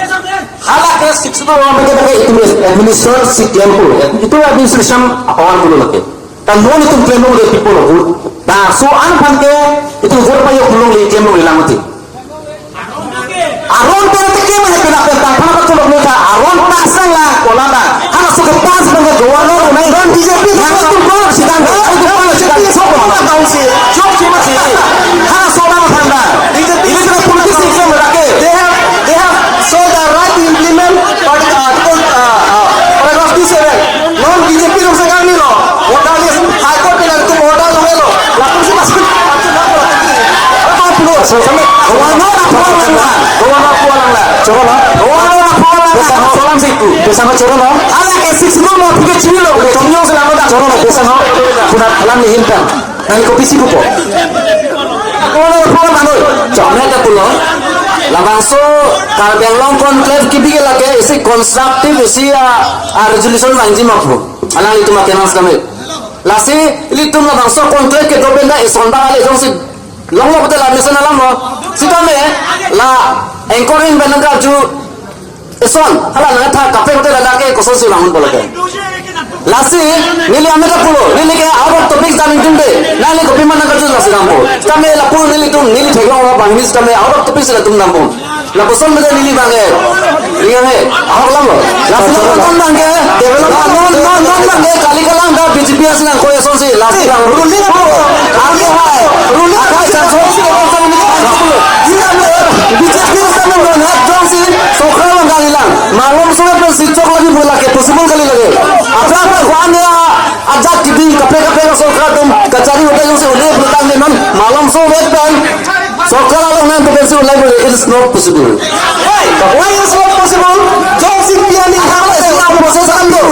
Hala ke Sixth Schedule along ke itum administer si claim pu. Itum administration apawan dulu lagi. Kan non itum claim lo le people of vote. Laso an aphan ke itum vote pajok lo le claim lo le lang uti. Aron pen te claim hai pina pen ta phana patulok le ta aron pasang la kola ta. Halaso ke pass pen ke governor nai ron B J P nang itum ko sidang itum ko sidang sok ma council. Sok si ma si. Halaso ma phanda. Ini ke politics ni claim rake. They have, they have so the right to implement part-, Article, uh, uh, paragraph two seven. Non B J P rum sekarang ni lo. Order list, High Court ni latum order lo melo. Latum si masuk. Apa perlu? Governor aphu alang la. Governor aphu alang la. Choro lo. Governor aphu alang la. Besan ho. Solam si pu. Besan ho choro lo. Ala ke six room mo pike chiri lo. Beton yo sila mo da. Choro lo, besan ho. Puna alam ni hintan. Nang kopisi pupo. Governor aphu alang lo. Chome ta pulo. Labangso Karbi Anglong conclave kebi ke lake isi constructive isi a, a resolution vangji ma pu. Alanglitum akenang sitame. Lasi ilitum labangso conclave kedo pen ta eson bang ale jongsi longlok te la mission alam lo. Sitame la anchoring pen nangkarju eson hala nangtha kaprek hote ladak ke kosonsi vang un pulo ke. Lasi neli amet ta pulo, neli ke out of topic jam ingtung de. Nangli kopima nangkarju lasi dampo. Sitame lapu nelitum neli theklong lo bang neli sitame out of topic si latum dampo. Lapuson meda neli bang ke. Iya he. Ahok lam lo. Lasi lapuson bang ke. Develop non non non bang ke kali kalang da B J P asi nangkoi asonsi lasi lang. Ruling apa? Arke hai. Ruling apa? Akai chanso. B J P sama non hat jongsi Sorkar lang kali lang. Malomso pensi chok lagi pu lake possible kali lake. Apa apa kuan ya ajak T V kaprek kaprek Sorkar atum kachari hote jongsi udah bertang di non malomso wet pen. Sorkar along nangtum pensi ulai pu, it is not possible. Why? Why is not possible? Jongsi piani apa isi proses alam do.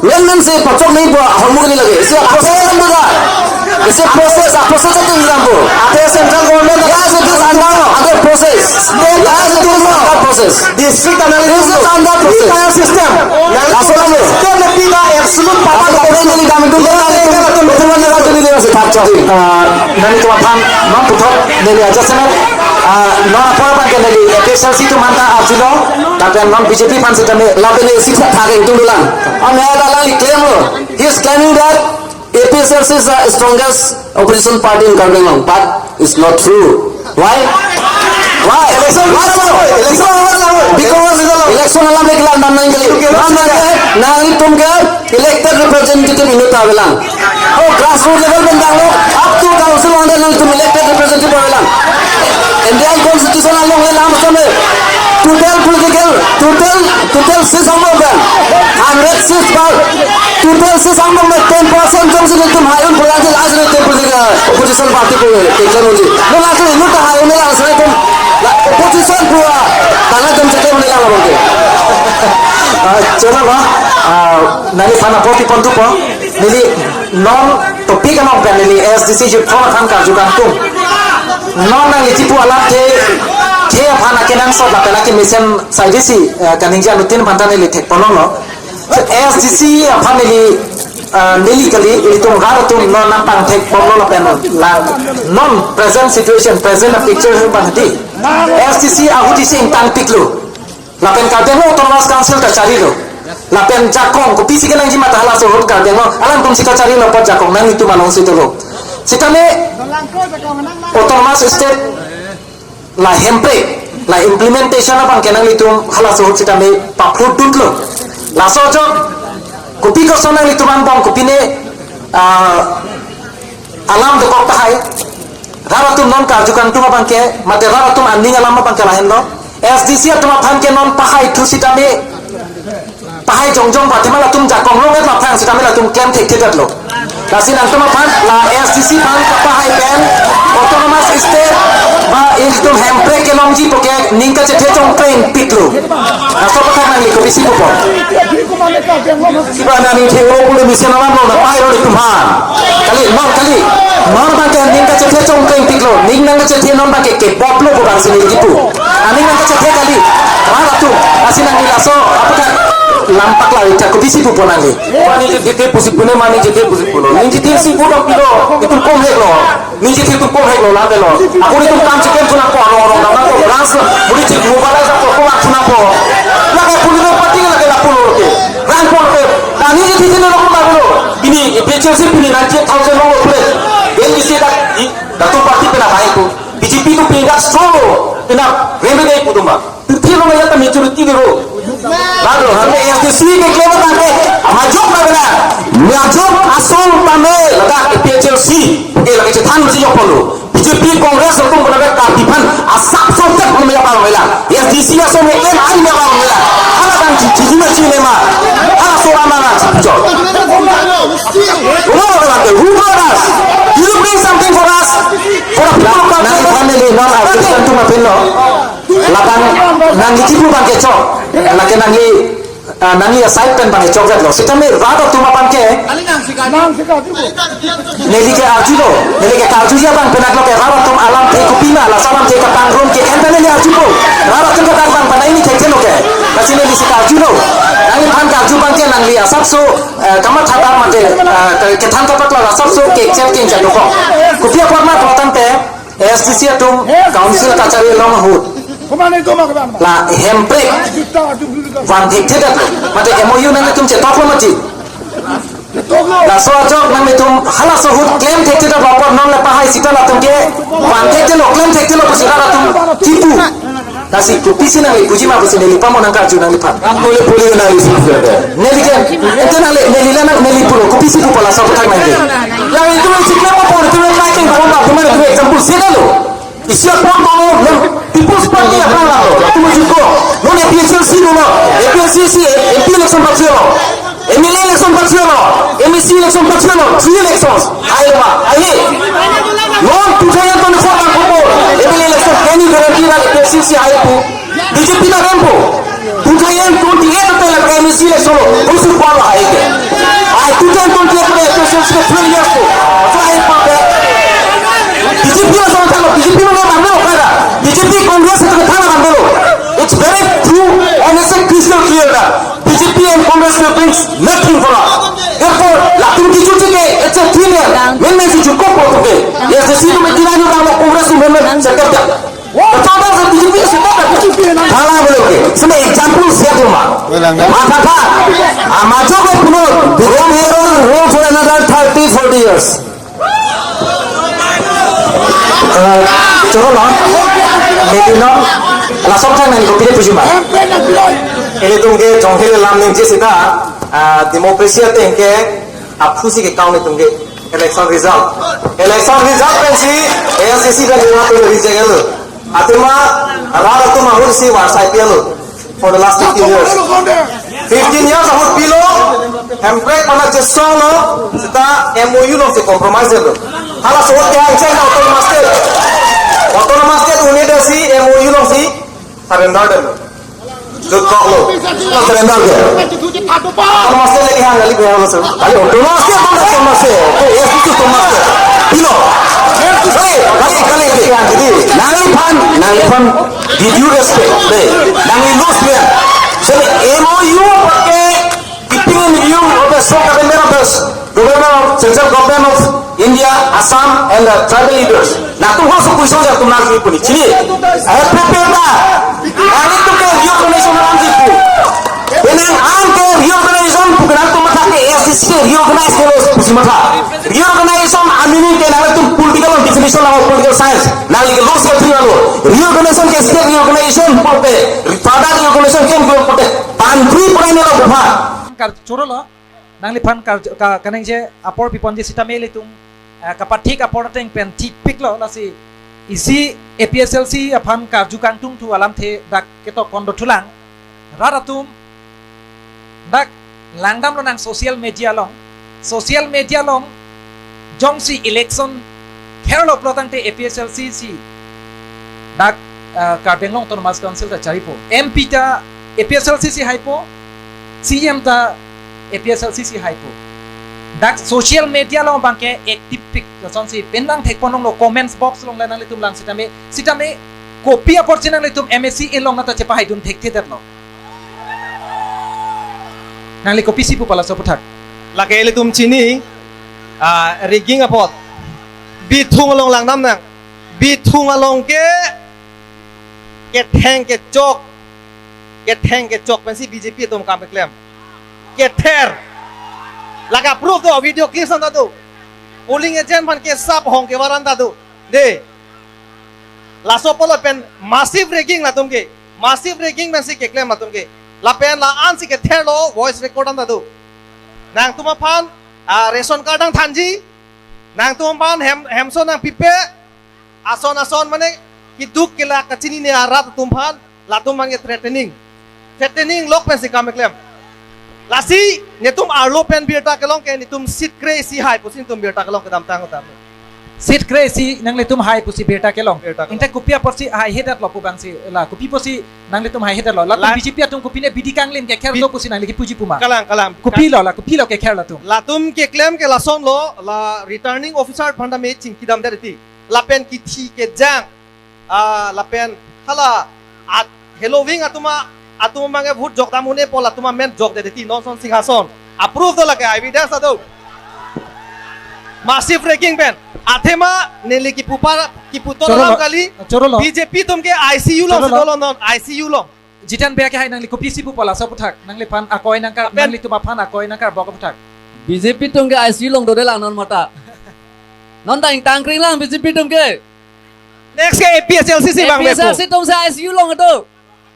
Len len si pachok nangji pu ahormu kali lake. Isi proses alam do da. Isi proses, a process atum dampo. Ate central government. Yes, it is under, under process. State. Yes, it is under process. District analysis. This is under process. Entire system. Laso alam lo. State le pita absolute power. Apa apa ini kami tunggu kami tunggu tunggu tunggu tunggu tunggu tunggu tunggu tunggu. Ah, nelitum aphan non puthot neli ajat semen. Ah, non apor abang ke neli A P H L C atum anta arjulo. Lapen non B J P aphan sitame. Lapen neli sitha thak ingtung dolang. Ame ada lagi claim lo. He is claiming that A P H L C is the strongest opposition party in Karbi Anglong, but it's not true. Why? Why? Election, why so? Election, why so? Because election alam ke kelang dam nang kali. Dam nang ke, nanglitum ke elected representative inut avelang. Oh, grassroots level pen dang lo, up to council on the nangtum elected representative avelang. Indian constitution along le lam same. Total political, total, total seats angbong pen. Hundred seats par. Total seats angbong pen ten percent jongsi nelitum hai un pulang ke last nelitum political opposition party ko ke klan unji. Lo last nelitum ta hai un la last nelitum la opposition pura. Tangka jom chekle un la lo ke. Ah, choro lo. Ah, neli aphan apot pi pon thupo. Neli non topic along pen neli A S D C Youth Forum aphan karju kangtung. Non nangli chipu alam the, the aphan akenangsot lapen akemesen saidesi, eh, kaningje anuttin aphan ta neli thek ponlonglo. A S D C aphan neli, eh, neli kali, ilitum rat atum non nangpangthek ponlo lapen la non present situation, present picture abang hadi. A S D C ahut isi ingtangpiklo. Lapen Karbi Anglong Autonomous Council kacharilo. Lapen jakong kopisi kenangji ma ta halaso ahut Karbi Anglong alangtum si kacharilo apot jakong nanglitum alongsi dolo. Sitame Autonomous State la hemprek, la implementation abang ke nanglitum halaso ahut sitame paphlu dutlo. Laso ajok kopi koson nanglitum angbong kopine, ah, alam dokok tahai. Rat atum non karju kangtung abang ke, mate rat atum aning alam abang ke lahenlo. A S D C atum aphan ke non pahai thu sitame, pahai jongjong ba thema latum jakong longet laphang sitame latum klem thekthedetlo. Lasi nangtum aphan la A S D C aphan kapahai pen Autonomous State ba ilitum hemprek kelongji pu ke ning kachethe chongpreng piklo. Laso aphuthak nangli kopisi pupo. Kiba nangning thenglo pule mesen alam lo na pahai lo itum aphan. Kali, non kali. Non abang ke ning kachethe chongpreng piklo. Ning nangkachethe non abang ke keboplo pu abang si neli kipu. Aning nangkachethe kali. Rat atum. Lasi nangli laso aphuthak lampak la ita kopisi pupo nangli. Mane chethe pusi pu ne mane chethe pusi pulo. Ning chethe si pu dok pilo. Itum komheklo. Ning chethe itum komheklo la delo. Ako itum kam chipen pu nangpo, arong arong dam nangpo, branch lo. Muri chik mobilize nangpo, ko lak pu nangpo. Lake political party lake lapu lo ke. Rang po lo ke. Kani chethe chethe lo ko lapu lo. Pini A P H L C pini ninety-eight thousand lo pule. Then we say that i, latum party pen abai ko. B J P atum pini dak strong lo. Pini remedy pu dum ba. Thilo ya ta majority dolo. Lalu, hame A S D C keklem tangte, majok na bena. Majok asong tame, ladak A P H L C, eh, lagi chethan si jok polo. B J P Congress atum pernah bek Karbi aphan, asap sotek pun mejak pang mela. A S D C asong keklem, ani mejak pang mela. Hala tang ci, ci, ci, ci, lema. Hala sora mana, ci, jok. Who brought us? Did you bring something for us? For the people of Karbi? Neli non article atum apinlo. Lapen nangli kipu abang ke chok. Lake nangli, ah, nangli aside pen abang ke chokvetlo. Sitame rat atum abang ke neli ke arjulo. Neli ke karjuji abang penaklo ke rat atum alamthe kopima, laso alamthe kapangrum ke enta neli arjupo. Rat atum ke abang pen neli thekthelo ke. Lasi neli si karjulo. Nangliphan karju abang ke nangli asapso, eh, kamatha ta mate, eh, ke-, kethan kapaklar asapso ke chet ke injak dokok. Kopi apot ma pulotangte, A S D C atum council kachari along ahut la hemprek van thekthedetlo. Mate M O U nanglitum chetoklo mati. Laso ajok nanglitum halaso ahut klem thekthedetlo apot non le pahai sita latum ke van thekthelo, klem thekthelo pusi rat atum kipu. Lasi kopisi nangli puji ma pusi neli pamo nangkarju nangliphan. Nangpule pule nangli si puji. Neli ke, ente nangli, neli la nang, neli pulo, kopisi pupo laso aputhak nangli. Yang itu si klem apot, itu nangli klem apot, itu nangli example sita lo. Isi apot ko lo, People's Party aphan lo, latum juko. Non A P H L C lo, A P H L C si M P election patsi lo. M L A election patsi lo, M A C election patsi lo, three elections. Hai ma, hai. Non two thousand twenty-four abang kopo, M L A election, can you guarantee that A P H L C hai pu? B J P ta rempo. Two thousand twenty-eight ate la M A C election lo, kosupon lo hai ke. Ai two thousand twenty-eight pen A P H L C ke twelve years ko. So hai pa ke. B J P lason thalo, B J P mane mane lo kada. B J P Congress itu thalo mane lo. It's very true and it's a crystal clear that B J P and Congress will bring nothing for us. Therefore, latum kichu chike, it's a thin air. Men men si chuko po to ke. Yes, the seat of Medina you down Congress to men men se kar diya. Betul tak? B J P se kar diya. Thala bole ke. Seme example siya tu ma. Matha tha. Amajo ko puno. Rule for another thirty, forty years. Eh, choro lo, neli non, laso aputhak nangli kopine puji ma. Ilitum ke Jonghil alam ningje sita, ah, democracy ateng ke aphu si kekang nelitum ke election result. Election result pensi A S D C pen lima tu reject lo. Athema rat atum ahut si varsai pi lo. For the last fifteen years. Fifteen years ahut pilo, hemprek pen chesong lo, sita M O U along si compromise lo. Halaso ahut kehang cheng autonomous state. Autonomous state un-e det si M O U along si surrender det lo. Jutkok lo. Lo surrender ke. Autonomous state le kehang kali behang lo sir. Kali autonomous state, autonomous state. Oke, yes, itu autonomous state. Pilo. Kali, kali, kali, kali. Nangliphan, nangliphan. Did you respect? Dei, nangli lose liya. So, M O U apot ke, keeping in view of the strong commitment of the government of, central government of India, Assam, and the tribal leaders. Nangtum halaso question atum nangli puni. Chini, I have prepared that. Nanglitum ke reorganization nangli pu. Penang an ke reorganization pu ke nangtum matha ke A S D C ke reorganize ke lo pusi matha. Reorganization amini ke nangtum political definition lang political science. Nangli ke law secretary lo. Reorganization ke state reorganization pulote, further reorganization ke pulote, pantri pura nelo bupha. Kar choro lo, nangliphan kar ka, kaningje apor piponji sitame ilitum, eh, kapathik apor ateng pen thikpiklo lasi isi A P H L C aphan karju kangtungthu alamthe dak ketok kondo thulang. Rat atum dak langdam lonang social media along. Social media along jongsi election therlo pulotangte A P H L C si dak, ah, Karbi Anglong Autonomous Council ta charipo. M P ta A P H L C si haipo, C M ta A P H L C si haipo. Dak social media along abangke active pik, lasonsi pen nangthekpon longlo comments box along la nanglitum lang sitame, sitame kopi apor si nanglitum M A C along nata chepahaidun thekthedetlo. Nangli kopisi pu pala so puthak. Lake ilitum chini, ah, rigging apot. Bithung along langdam nang. Bithung along ke ketheng kechok. Ketheng kechok pensi B J P atum kam keklem. Kether. Lake proof do, video clips anta do. Polling agent aphan kesap hong kevar anta do. Dei. Laso apotlo pen massive rigging latum ke. Massive rigging pensi keklem latum ke. Lapen la-an si ketherlo voice record anta do. Nangtum aphan, ah, ration card nangthanji. Nangtum aphan hem, hemso nangpipe. Ason ason mane keduk kelak kachinine arat atum aphan. Latum aphan ke threatening. Threatening lok pensi kam keklem. Lasi netum arlo pen birta kelong ke netum seat kre-isi hai pusi netum birta kelong kedamtang utam. Seat kre-isi nanglitum hai pusi birta kelong. Birta kelong. Ante kopi apotsi haihedetlo pu abangsi la, kopi pusi nanglitum haihedetlo? Latum La- B J P atum kopine bidi kanglim kekhar Bi- do pusi nangli kipuji puma? Kalang, kalang. Kopilo la, kopilo kekhar latum? Latum keklem ke lasonlo, la returning officer aphanta me chingkidamdet ti. Lapen kithi kejang, ah, lapen hala at helo wing atum a, atum abangke vote jokdam un-e apot atum amen jokdet ti, non ason Singhason. Approve do lake, evidence do. Massive ragging pen. Athema neli kipu pa, kipu to Chorolo, alam kali. Chorolo. B J P atum ke I C U alongsi Chorolo. Dolo non, I C U along. Jitan Bey akehai, nangli kopisi pupo laso aputhak? Nangliphan akoi nangkar, Lapen nanglitum aphan akoi nangkarbok aputhak. B J P atum ke I C U along dodelang non mata. Non ta ingtang kring lang B J P atum ke. Next ke A P H L C si bang A P H L C bepo. Atum si I C U along do.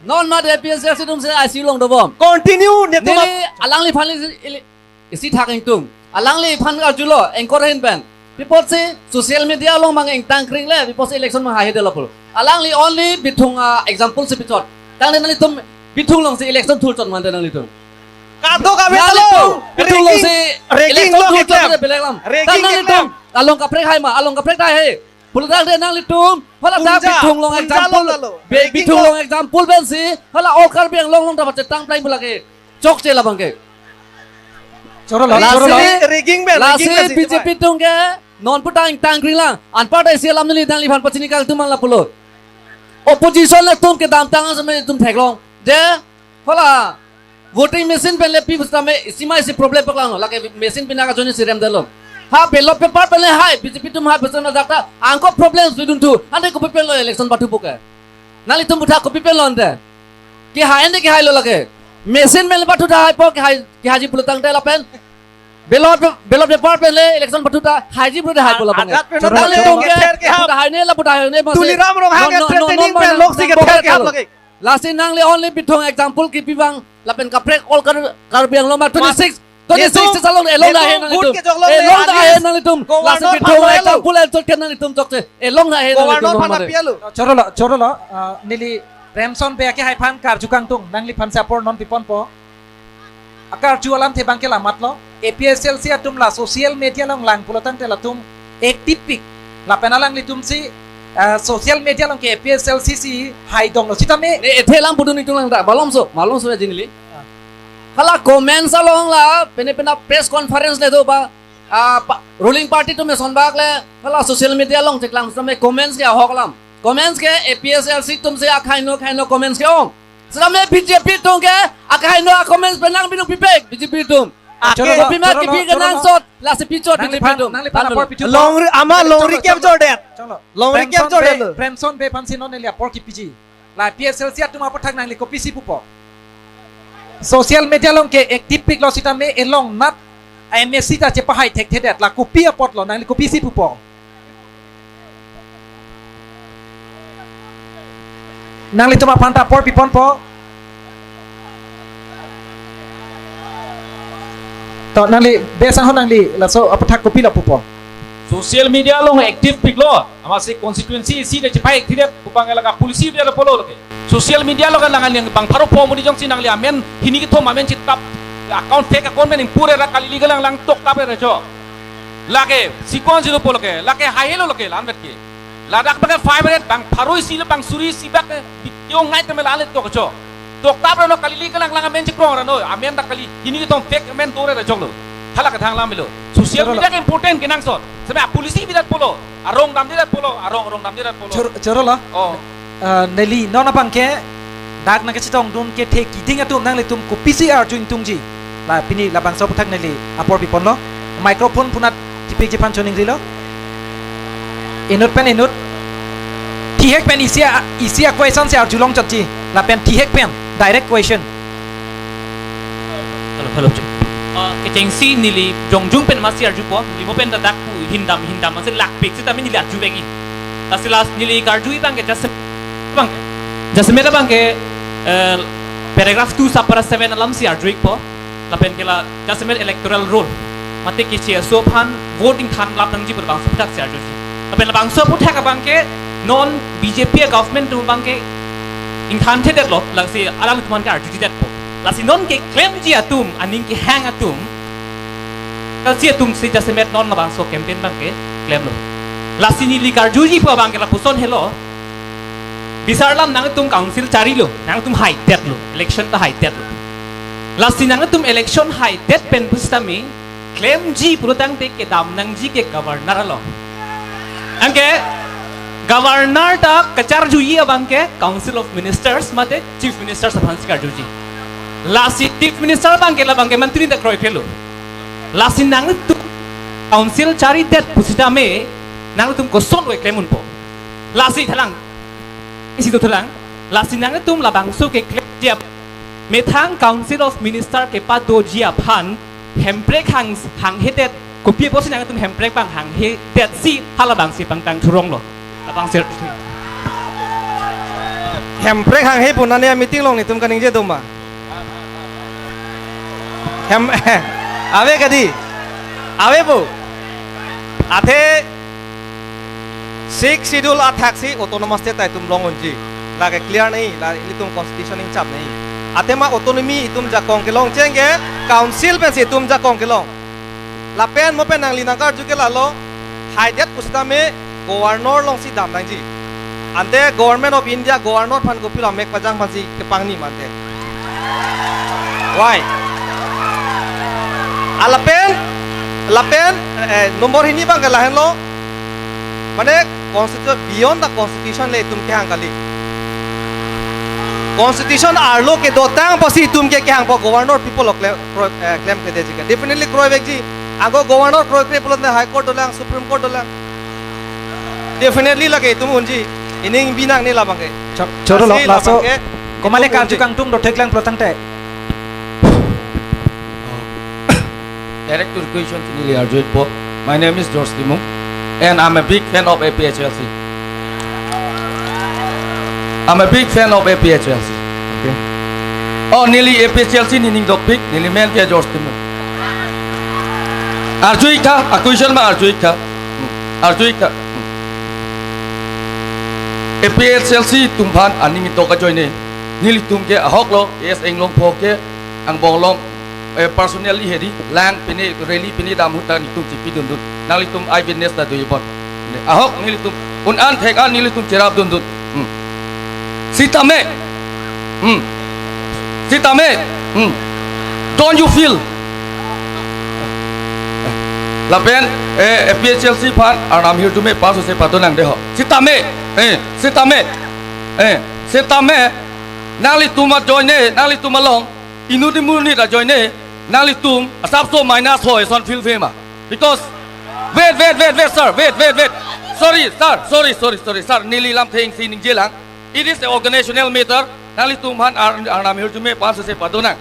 Non mat A P H L C atum si I C U along dobom. Continue, netum Neli ap- alangliphan ili, ili, isi thak ingtung. Alangliphan arjulo, anchor ahin pen. Pi apotsi social media along mang ingtang kringle, pi apotsi election mang haihedetlo pulo. Alangli only Bithung, ah, example si pichot. Tangte nanglitum Bithung alongsi election thurchot mante nanglitum. Kadok kave Nanglitum talo. Bithung alongsi Ragging, ragging election lo thurchot keklem. Mante belek alam. Ragging Tang nanglitum keklem. Along kaprek hai ma, along kaprek hai he. Pulotangte nanglitum, hala ta Punja, Bithung along Punja example, along lalo. Be-, Ragging Bithung lo. Along example pensi, hala all Karbi Anglong along ta pachetang plai pu lake. Chokche labang ke. Chorolo, Lasi, chorolo. Ragging pen, lasi ragging pen si B J P atum ke, non pu ta ingtang kring lang. Anparta isi alam neli nangliphan pachini kangtung lang lapulo. Opposition atum kedamtang asomar atum theklong. Je, hala, voting machine pen le pi pusitame isi ma isi problem paklanglo, lake machine pina kajoine si remdetlo. Ha ballot paper pen le hai, B J P atum hai pusitame dak ta angko problem si dunthu, ante kopi penlo election pathu pu ke? Nanglitum aphuthak kopi penlo ante? Kehai ante kehailo lake. Machine pen le pathu tahai po, kehai, kehaiji pulotangte lapen ballot, ballot paper pen le election pathu tahai ji pulote haipo labang ke. Adat pen Chorolo, nanglitum chorolo. Kether ke hap. Pathu tahai ne la pathu tahai ne masi. Tuliram Ronghang Non, ke non, non, threatening non, pen non, loksi non, kether ke hap non, lake. Lasi nangli only Bithung example kipi abang, lapen kaprek all Kar-, Karbi Anglong ma twenty-six, Mas, twenty-six netum, chalong elong dah he netum nanglitum. Vote kejok long Elong le dah he alis. Nanglitum. Lasi Governor Bithung phan lo elo. Example el chot ke nanglitum chokche. Elong dah he Governor nanglitum phan lo mare. Apialu. Chorolo, chorolo, ah, neli Remson Bey akehai aphan karju kangtung, nangliphan si apor non piponpo. Akarju alamthe abang ke la matlo, A P H L C atum la social media along lang pulotangte latum active pik. Lapen alanglitum si, ah, social media along ke A P H L C si hai donglo sitame. Ne ethe lang pudun itung lang ta, malomso, malomso ya jinili. Ah. Hala comments along la, pene pena press conference le do ba, ah, pa, ruling party atum eson bak le, hala social media along cheklang sitame comments ke ahok alam. Comments ke A P H L C atum si akhaino, khaino comments ke ong. Sitame B J P atum ke, akhaino a comments pen nang binong pipek, B J P atum. Ake Chorolo, Kopi ma chorolo, kipi ke chorolo. Nangsot, lasi pichot Nangliphan, B J P atum. Nangliphan Tando. Apor pichu. Longri, ama Chorolo, longri chorolo. Kep jordet. Chorolo. Longri Kep Remson jordet Bey, lo. Remson Bey aphan si non neli apor kipiji. La P S L C atum aphuthak nangli kopisi pupo? Social media along ke active piklo sitame elong nat M A C ta chepahai thekthedet, la kopi apotlo, nangli kopisi pupo? Nanglitum aphan ta apor piponpo. To nangli Bey Sangho, nangli laso aphuthak kopilo pupo? Social media along active piklo, amatsi constituency isi de chepai active pu abang ke lake policy dia polo lake. Social media along ke nangli bang pharo po mudi jongsi nangli amen hini kethom amen chitap account, fake account pen ingpur ra kali lake lang lang toktap ra cho. Lake sikon silo po lake, lake haihelo lake la-anvet ke. Ladak abang ke five hundred bang pharo isi le bang suri isi bak ke bikyo ngai tame la-anvet tok cho. Toktap ra no kali lake lang lang amen chikrong ra no, amen ta kali hini kethom fake amen do ra choklo. Hala kethang lam lo. Social Chorolo. Media ke important kenangsot. Seme a policy bidat polo, arong damdedet polo, arong arong damdedet polo. Chor-, chorolo. Oh. Ah, neli non abang ke dak nangkachetongdun kethe kiding atum nanglitum kopisi arju ingtungji? La pini labangso aphuthak neli apor piponlo. Microphone punat tipikji aphan choningrilo. Inut pen inut. Thihek pen isi a, isi a question si arju longchotji. Lapen thihek pen direct question. Hello, hello, check. Ah, kechengsi neli jongjung pen masi arjupo, neli mo pen ta dak pu hindam, hindam, masi lakpik sitame neli arjuvek-i. Lasi last neli karju abang ke jasemet abang ke. Jasemet abang ke, eh, paragraph two subpara seven alam si arju-ikpo. Lapen ke la jasemet electoral roll. Mate ke C S O aphan vote ingthan lap nangji pu labangso aphuthak si arjuji. Lapen labangso aphuthak abang ke non B J P a government atum abang ke ingthanthedetlo, lasi alangtum aphan ke arjujidetpo. Lasi non keklemji atum, aning kehang atum, kalsi atum si jasemet non labangso campaign abang ke klemlo. Lasi neli karjuji pu abang ke lapuson helo. Bisar alam nangtum council charilo, nangtum haidetlo, election ta haidetlo. Lasi nangtum election haidet pen pusitame klemji pulotangte kedam nangji ke governor along. Anke governor ta kacharjuji abang ke Council of Ministers mate Chief Ministers aphansi karjuji. Lasi Chief Minister abang ke labang ke mantri ta kroikrelo. Lasi nangtum council charidet pusitame nangtum kosonlo keklem unpo. Lasi thalang, isi to thalang. Lasi nangtum labangso keklem jap methang Council of Minister kepadoji aphan Hemprek hang hanghedet, kopi apotsi nangtum Hemprek abang hanghedet si halabangsi pangtang thuronglo. Labangsi. Hemprek hanghe pu nane meeting along netum kaningje doma. Hem ave kadi. Ave pu. Athe Sixth Schedule athaksi autonomous state ta itum long unji. Lake clear nai, la ilitum constitution ingchap nai. Athema autonomy itum jakong kelong cheng ke council pensi itum jakong kelong. Lapen mo pen nangli nangkarju ke lalo, haidet pusitame governor alongsi dam nangji. Ante Government of India governor aphan kopilo mek pajang aphansi kepangni mante. Why? Alapen, lapen, eh, number hini abang ke lahenlo. Mane constitution, beyond the constitution le itum kehang kali. Constitution arlo kedotang apotsi itum ke kehangpo, governor people along klem, pro-, eh, klemkledetji ke. Definitely kroivekji. Ako governor kroikre pulote High Court dolang, Supreme Court dolang. Definitely lake itum unji. Ining binang ne labang ke. Chor-, chorolo, lasi laso labang ke komat itum karju unji. Kangtung dotheklang pulotangte. Direct to the question, neli arjupo. My name is George Timung, and I'm a big fan of A P H L C. I'm a big fan of A P H L C. Okay. Oh, neli A P H L C nening dokpik, neli men ke George Timung. Arju-ik tha, a question ma arju-ik tha. Hmm. Arju-ik tha. Hmm. A P H L C atum aphan aning dok ajoine. Nelitum ke ahoklo, A S Englongpo ke angbong along, eh, personally hedi, lang pine, rally pine dam ahut ta netum chepidundun. Nanglitum eyewitness ta do-ibon. Ahok nelitum, un-an thek-an nelitum cherapdundun. Hmm. Sitame. Hmm. Sitame. Hmm. Don't you feel? Lapen, eh, A P H L C aphan arnam hirjume paso se padonang deho. Sitame. Eh, sitame. Eh, sitame. Nanglitum ajoine, nanglitum along, inut imunit ajoine, nanglitum asapso minus hoi ason feel fema. Because, wait, wait, wait, wait, sir, wait, wait, wait. Sorry, sir, sorry, sorry, sorry, sir. Neli lamthe ingsi ningjelang. It is a organizational matter. Nanglitum aphan ar-, arnam hirjume paso se padonang.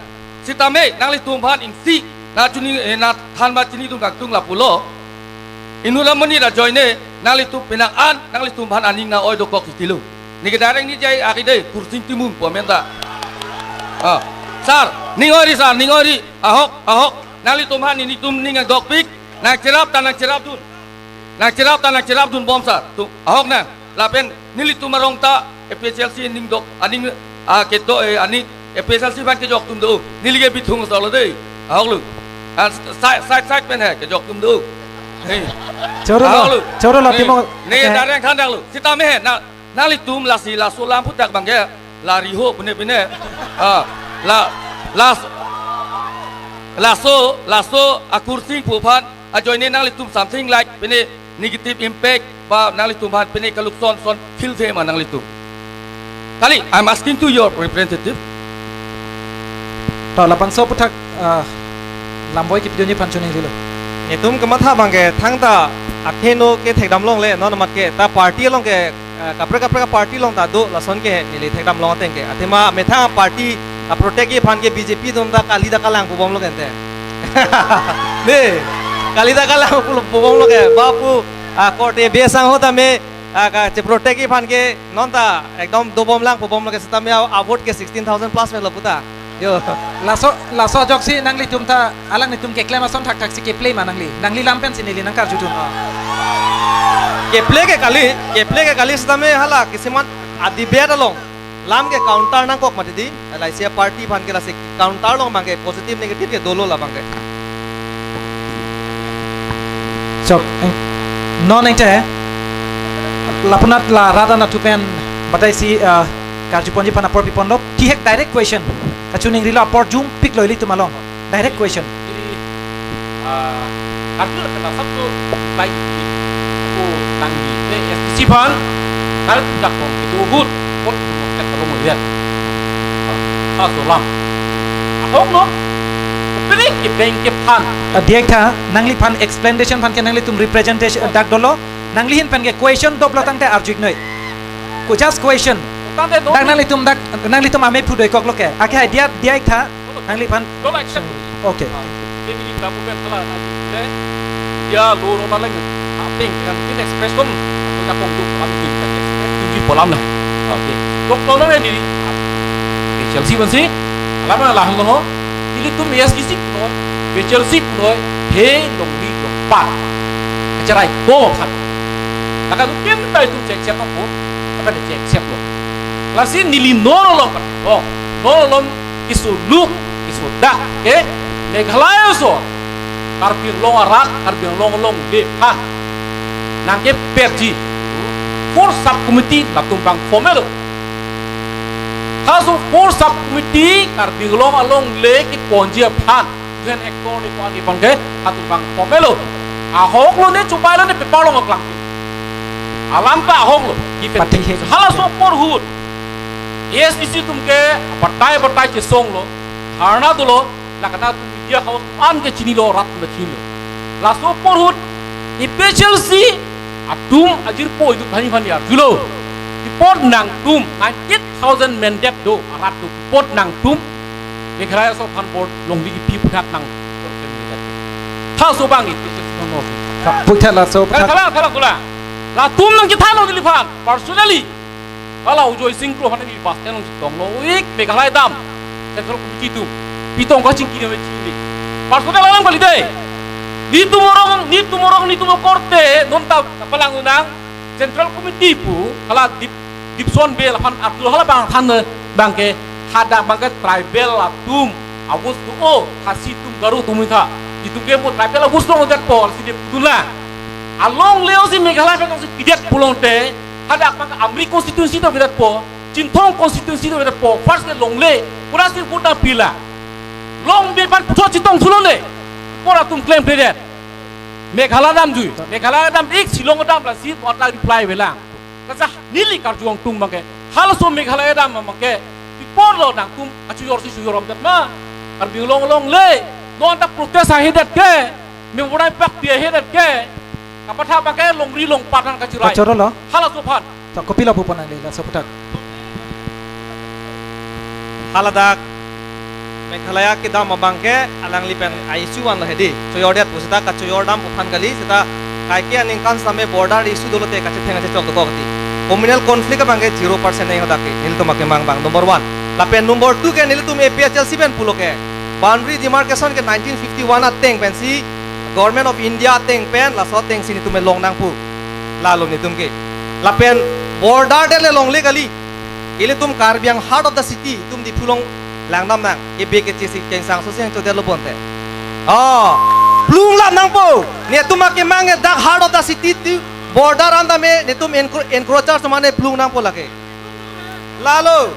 Sitame, nanglitum aphan ingsi, na chini, eh, na thanba chinidun kangtung lapulo. Inut amonit ajoine, nanglitum penang an, nanglitum aphan aning nang-oi dokok titilo. Neke direct ni jai akide, Kursing Timung pu amen ta. Ah, sir, ning-oiri sir, ning-oiri, ahok, ahok, nanglitum aphan nelitum ning nangdokpik, nangcherap ta nangcherapdun. Nangcherap ta nangcherapdunbom sir, tu, ahok nang, lapen nelitum arong ta, A P H L C aning dok, aning, ah, kedo, eh, aning, A P H L C aphan kejok atum do, neli ke bithung solo dei, ahoklo. Ah, side, side, side pen he, kejok atum do. Hei. Chorolo, ahoklo. Chorolo, eh, Timung. Ne, eh, dareng khandaklo. Sitame he, na, nanglitum lasi laso lam aphuthak abang ke, la riho pine pine. Ah, la, las-, laso, laso a Kursing pu aphan ajoine nanglitum something like pine negative impact ba nanglitum aphan pine kalukson son feel fema nanglitum. Kali, I'm asking to your representative. To labangso aphuthak, ah, lamboi kipidunji aphan choningri lo. Netum kematha abang ke thangta atheno ke thekdam longle, non mat ke ta party along ke, eh, kaprek kaprek party along ta do lason ke neli thekdam long ateng ke. Athema methang party a protect aphan ke B J P atum ta kali ta kalang pubomlo kente. Ne, kali ta kalang pu-, pubomlo ke. Bapu, ah, korte besang ho tame, ah, kacheprotect aphan ke non ta ekdom dobomlang pubomlo ke sitame a, a vote ke sixteen thousand plus melo puta. Yo. Laso, laso ajoksi nanglitum ta alanglitum keklem ason thakthaksi keplema nangli. Nangli lam pensi neli nangkarjudun. Ah. Keple ke kali, keple ke kali sitame hala kisiman a debate along. Lam ke counter nangkok mati di, L I C party aphan ke lasi counter along abang ke positive negative ke dolo labang ke. Chok, eh, non ente, Lapunat la rat anatthu pen batai si, ah, karju ponji aphan apor piponlo. Thihek direct question. Kachiningrilo, apor jumpiklo ilitum along. Direct question. Jadi, ah, karju lapen asap tu baik di aku tanggi. Eh, S D C aphan, kalau tidak kong itu hut, kot kat kalau mau lihat. Ah, salam. Ahok no, kepilih ke bank ke aphan. Ah, diak tha, nangliphan explanation aphan ke nanglitum representation, ah, dak dolo, nanglihin pen ke question doplo tangte arju-ik noi. Ko just question. Tangte no. Dak nanglitum, dak nanglitum amei phu doikoklo ke. Ake hai diak, diak tha, nangliphan. Dolo accept. Okay. Ah, jadi kita bukan salah nanti. Dia lo lo malang. Apeng dengan ini expression. Aku nak kong tu, kami tu kita express. Tinggi polam lah. Okay. Dok tolong ya diri. Chelsea masih. Alam lah lo. Ilitum S D C punoi, P H L C punoi, he longri longpat. Acharai ko khat. Lakan ken ta itum check check ko, apa de check check lo. Lasi neli non along pat. Oh, non along isu luk, isu dak, ke? Meghalaya so, Karbi Anglong arat, Karbi Anglong alongle aphan nangkeperji four sub committee latum abang form-etlo. Halaso four sub committee Karbi Anglong alongle keponji aphan, jen hector ni pon ni pon ke, latum abang form-etlo. Ahok lo ne, chupai lo ne, paper along aklang. Alam ta ahok lo. Pati he. Halaso apor ahut A S D C atum ke batai batai chesonglo, dharna dolo, lakan atum media house an ke chinilo, rat atum chinilo. Laso apor ahut A P H L C atum ajirpo itum aphan ni aphan arjulo. Pi apot nangtum ninety thousand mandate do arat atum, pi apot nangtum Meghalaya aso aphan bor longri kipi aphuthak nang. Halaso abang A P H L C atum. Puthak laso, puthak. Thala, thala, thala. Latum nangkethanlo neliphan personally. Hala Ajoy Singh Kro aphan neli bus stand along chetonglo, ik Meghalaya dam Central Committee atum. Pi tong kachingki nang chingki. Personal alam kali dei. Netum arong, netum arong, netum akorte, non ta palang unang Central Committee pu, hala Dip, Dipson Bey aphan arju, hala abang than abang ke, hadak abang ke tribal atum, abus tu, oh, Khasi atum, Garo atum tha. Itum ke mo tribal abus long detpo, si dip tu la. Alongle si Meghalaya pen si pidet pulote, hadak abang ke Amri constituency do pidet po, Chinthong constituency do pidet po, first ke longle, pura si vote nangpi la. Longbe aphan puthot chetong thulo le. Apor atum claim pidet. Meghalaya dam jui. Meghalaya dam ik, Shillong dam lasi, mo ta reply avelang. Kasa neli karju angtung abang ke. Halaso Meghalaya dam abang ke. Pi apot lo nangtum kachojor si chojor om det ma. Karbi Anglong alongle. Non ta protest ahedet ke. Memorial Park pi ahedet ke. Kapathak abang ke longri longpat nangkachirai. Kachoro lo. Halaso aphan. To kopilo pupo nangli laso aputhak. Haladak Meghalaya kedam abang ke alangli pen a-issue vanlo hedi. Chojordet pu seta kachojor dam pu aphan kali, seta kaike aningkan same border issue dolote kachetheng kachechok dokok ti. Communal conflict abang ke zero percent nai hadak ke. Nelitum akemang abang number one. Lapen number two ke nelitum A P H L C pen pulo ke. Boundary demarcation ke nineteen fifty-one ateng pensi Government of India ateng pen laso ateng si netum elong nang pu. Lalo netum ke. Lapen border det le longle kali. Ilitum Karbi Anglong heart of the city, itum Diphu along langdam nang. Ebe ke chisi kengsang so seng chodetlo bonte. Oh, plung lam nangpo. Netum akemang ke dak heart of the city ti border an tame netum encro-, encroacher semane plung nangpo lake. Lalo.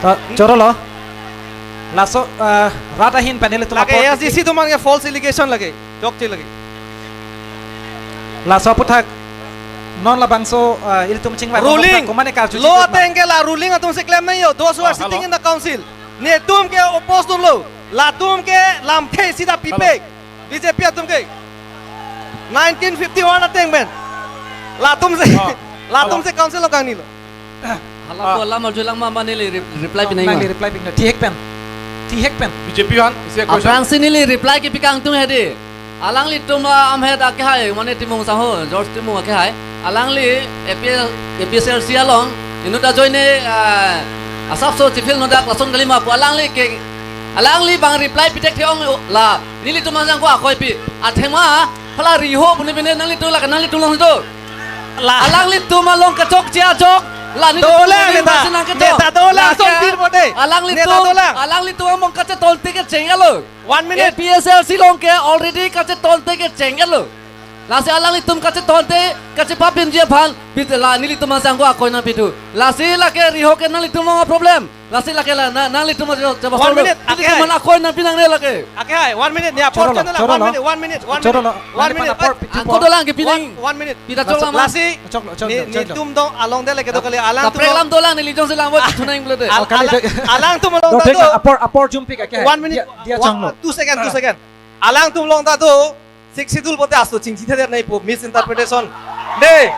To, choro lo. Laso, eh, rat ahin panel itu lake lapor A S D C atum an ke false allegation lake. Chokche lake. Laso aputhak non labangso, eh, ilitum chingvai ruling. Komane karju lo chikut ma. Ateng ke la ruling atum si klem nangji. Those who are sitting in the council. Netum ke oppose dunlo. Latum ke lamthe sida pipek. B J P atum ke. Nineteen fifty-one ateng pen. Latum si, latum si council along kangnilo. Hala ko alam arjulang ma, ma neli re-, reply pinai ma. Nangli reply pin. Thihek pen. Thihek pen. B J P aphan, isi question. Aphrangsi neli reply kipi kangtung hedi. Alanglitum, ah, amhet akehai, mane Timung sangho, George Timung akehai. Alangli A P L, A P H L C along, inut ajoine, ah, asapso chifil nodak lason kali ma pu alangli ke, alangli abang reply pithekthe ong la, nelitum ajang ko akoi pi. Athema, hala riho pune pine nanglitum la, nanglitum along do. La. Alanglitum along kachokche ajok. La ni dolang neta. Neta dolang. Lason pir pode. Alanglitum, neta dolang. Alanglitum among kachetonte kecheng-etlo. One minute. A P H L C along ke already kachetonte kecheng-etlo. Lasi alanglitum kachetonte, kachepapinji aphan, bit la nelitum asangko akoi nangpithu. Lasi lake riho ke nanglitum along problem. Lasi lake la, na, nanglitum ajo, coba One solo. minute, Nelitum ake hai. Mana akoi nangpi nangne lake. Ake hai, one minute, ni apor Choro lo, channel, choro one lo. minute, one minute, one Choro minute, lo. One Alangli minute. Apor, piti Angko apor. dolang ke pining. One, one minute. Pita Laso, choklang ma. Lasi, Choklo, choklo, ni, choklo. Nitum dong along de lake do kali, alang Kaprek tum alam dolang, neli jongsi lang bo, thunang pulote. Al-, Oh, kali ala-, do. Alangtum along Dong da thek do. apor, apor jumpik ake hai. One minute. Dia, dia One, changlo. two second, two second. Alangtum along da do. Sixth Schedule pote aso chingchithe det nangpo, misinterpretation. De.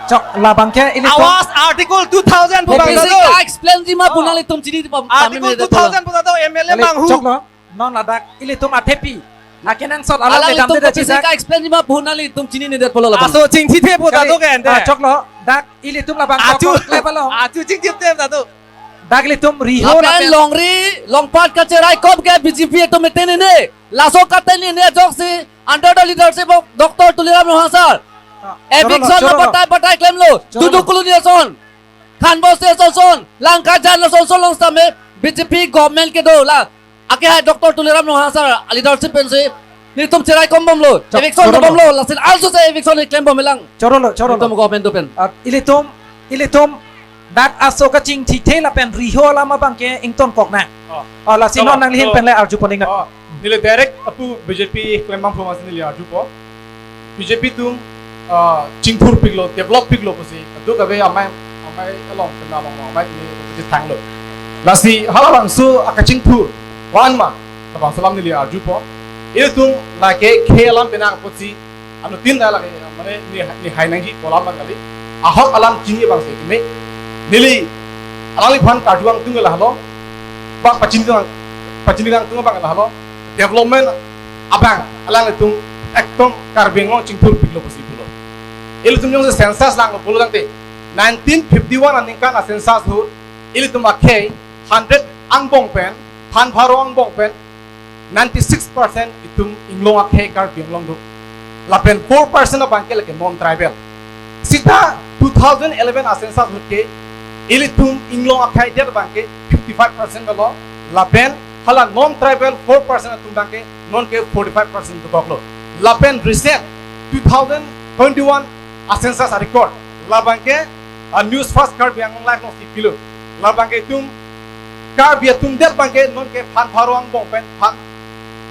Chok, labang ke ilitum. Awas Article two thousand pu bang Basic do. Explain ji ma Oh. pu nanglitum chini di pam. Article Tamil two thousand pu do M L A Kali, bang hu. Choklo, non ladak ilitum athepi. Akenangsot alam Alanglitum damde pu da basic chijak. Explain ji ma pu nanglitum chinine det pulo labang. Aso chingchithe pu Kali, do ke ente. Ah, choklo, dak ilitum labang Achu. Choklo, klep along. Achu chingchithe pu do. Dak ilitum riho Lapen lapen. Longri, longpat kacheraikom ke B J P atum meten ini. Laso katen ini ajoksi under the leadership of Doctor Tuliram Ronghang sir. Ah, Eviction choro lo, na choro lo. Batai batai klemlo. Choro lo. Dudu Colony ason. Khanbose ason son. Langkajan ason son along sitame B J P government kedo la. Ake hai Doctor Tuliram Ronghang sir leadership pensi. Nelitum cheraikom bomlo. Chok, Eviction choro lo. Dobomlo. Lasi also se eviction ni klembom lang. Choro lo, choro lo. Nelitum government do pen. Ah, ilitum, ilitum dak aso kachingchithe lapen riho alam abang ke ingtonkok nang. Oh. Oh, lasi Cholo, non nangli hin cholo. Pen le arjupon ingnang. Oh, neli direct apu B J P klembang phu masi neli arjupo. B J P atum, ah, chingthurpiklo, develop piklo pusi. Adu kave amei, amei along kena along amei ni pusi thanglo. Lasi halabangso akachingthur wan ma, labangso alam neli arjupo. Ilitum lake khei alam penang pusi. Anuttin da lake, mane ni, ni hai nangji pu alam abang kali. Ahok alam chini abang si keme. Neli alangliphan karju angtung lahelo. Bang pachini ang, pachini angtung abang lahelo. Development abang alanglitum ekdom Karbi Anglong chingthurpiklo pusi pulo. Ilitum jongsi census lang pulo tangte nineteen fifty-one aningkan a-census ahut ilitum akhei hundred angbong pen, than pharo angbong pen, ninety-six percent itum inglong akhei Karbi Anglong do. Lapen four percent abang ke lake non-tribal. Sita two thousand eleven a-census ahut ke ilitum inglong akhei det abang ke fifty-five percent lo. Lapen hala non-tribal four percent atum abang ke non ke forty-five percent dokoklo. Lapen recent two thousand twenty-one a-census a-record labang ke, ah, News First Karbi Anglong Live alongsi pilo. Labang ke itum Karbi atum det abang ke non ke than pharo angbong pen than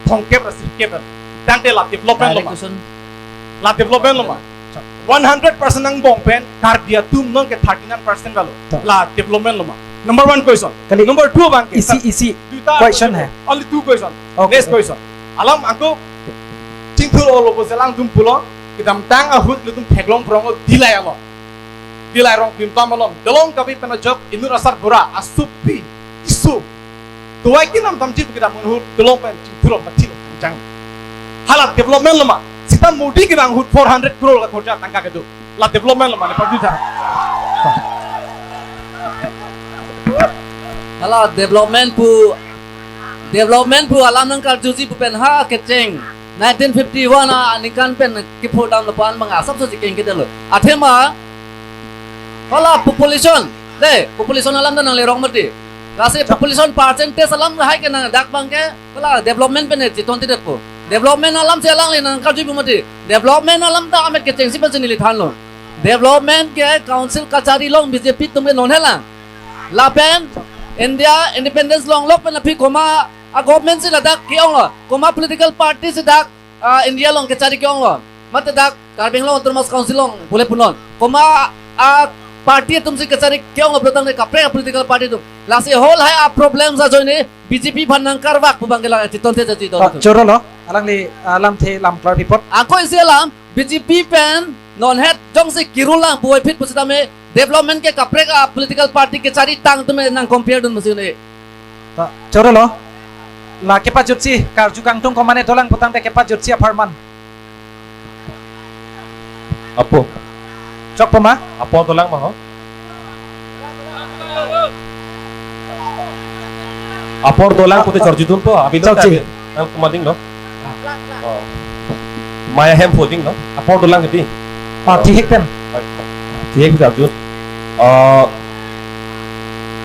thomkep ra sirkep ra. Tangte la development lo ma. Direct question. La development lo ma. One hundred percent angbong pen Karbi atum non ke thirty-nine percent lo. La development lo ma. Number one question. Kali. Number two abang ke. Isi, isi. Duita question hai. Only two question. Okay. Next question. Alam angko chingthur olo pusi alangtum pulo, kedamtang ahut ilitum theklong phronglo Dillai along. Dillai Rongpimplam along. Dolong kabi pen ajok inut asar bura, asupi, isu. Tuai kinam tamji pu kedam ahut dolong pen chingthur lo pathilo jang. Hala development lo ma. Sita Modi kedam ahut four hundred crore ka khorcha tangka kedo. La development lo ma ne padu tha. Hala development pu, development pu alam nangkarjuji pu pen ha kecheng nineteen fifty-one aningkan pen kephodam lapu-an abang asapso chikeng kedetlo. Athema hala population, de, population alam ta nanglerong mati. Lasi population percentage alam hai ke nang dak abang ke hala development pen cheton tidetpo. Development alam si alangli nangkarjupo mati. Development alam ta amet kechengsi pensi neli thanlo. Development ke council kachari along B J P atum ke non helang. Lapen India independence longlok pen aphi komat a-government si ladak ke-onglo. Komat political party si dak, ah, India along kachari ke-onglo. Mate dak Karbi Anglong Autonomous Council along pule punon. Komat a-party atum si kachari ke-onglo pulo tangte kaprek a-political party atum. Lasi whole hai a-problems ajoine B J P aphan nangkarvak pu abang ke la cheton the jaji do. Oh, choro lo. Alangli, ah, lamthe lam klarpi apot. Angko isi alam B J P pen non het jongsi kirul lang puvoiphit pusitame development ke kaprek a-political party kachari tang atum nang compare dun masi ne. Ta, choro lo. La kepajutsi karju kangtung komane dolang pu tangte kepajutsi apharman. Apo. Chokpo ma? Apor dolang ma ho? Apor dolang pute charjudun po, abin Chokji. Abin. Ang kumading lo. Oh. Maya hem puding lo. Apor dolang kiti. Ah, tihek pen. Tihek pen charjun. Ah,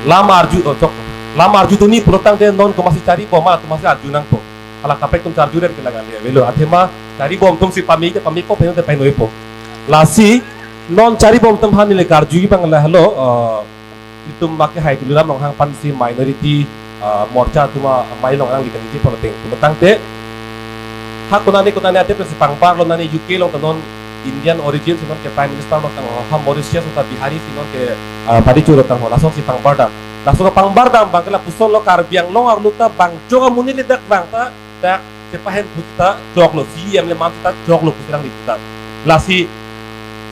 lam arju, oh, chok. Lam arjudunji pulo tangte non komatsi charipo ma, komatsi arju nangpo. Hala kaprek atum charju ren ke laga le avelo. Athema Charibom atum si pame ke pame po, pame te pame noi po. Lasi non charibom atum aphan neli karju abang lahelo, eh, itum mak kehai Tuliram Ronghang aphan si minority, eh, morcha atum amei along nangli kaningje pon ateng. Atum tangte ha konane konane ate pensi pangbarlo, nane U K along ta non Indian origin si non ke Prime Minister lo tang, ha Mauritius lo ta Bihari si non ke, eh, Paricho lo tang ho, lason si pangbar dam. Laso kepangbar dam abang ke lapuson lo, Karbi Anglong arlo ta bang jok amonit le dak bang ta dak chepahen puta joklo, C E M le man ta joklo pusi alangli puta. Lasi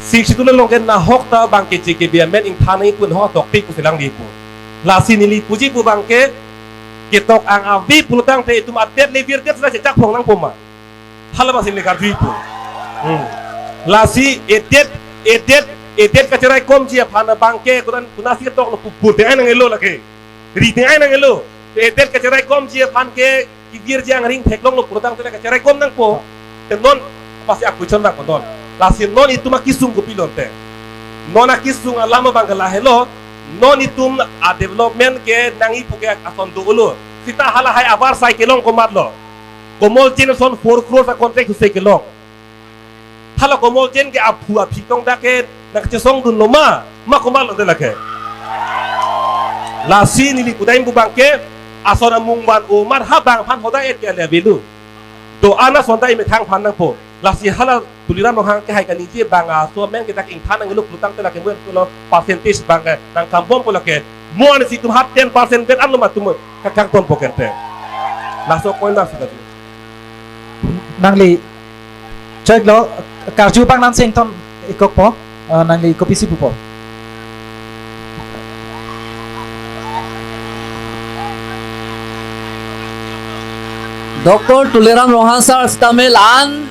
Sixth Schedule along ke nahok ta abang ke J K B amen ingthan nangji pu, nahok tokpik pusi alangli pu. Lasi neli puji pu abang ke ketok ang ave pulo tangte itum adet le virdet seta chechak phong nangpo ma. Hala abang si neli karju pu. Hmm. Lasi edet, edet, edet kacheraikomji aphan abang ke kodan konatsi ketoklo pu, pu te ai nangelo lake. Ri te ai nangelo. Edet kacheraikomji aphan ke kevirji angring theklonglo pulo tangte kacheraikom nangpo. Te non pasi a-question nangpo non. Lasi non itum akesung kopilo te. Non akesung alam abang ke lahelo. Non itum a-development ke nangji pu ke ason dolo. Seta halahai avarsai kelong komatlo. Komol Jain ason four crores a-contract huse kelong. Hala Komol Jain ke aphu aphi tong dak ke nangchesongdunlo ma, ma komatlo de lake. Lasi neli pudam pu abang ke ason amung van-o mar ha bang aphan hodai et ke ale avelo. Do-an ason ta imethang aphan nangpo. Lasi hala Tuliram Ronghang kehai kaningje abang aso amen ke dak ingthan nanglo pulo tangte lake mo pulo percentage abang ke nangkambompo lake. Mo ansi itum ha ten percent bet anlo ma atum kakang tonpo kente. Laso point nangsi kaju. Nangli choi lo, karju abang nang sington ikokpo, eh, nangli kopisi pupo. Doctor Tuliram Ronghang sir sitame la-an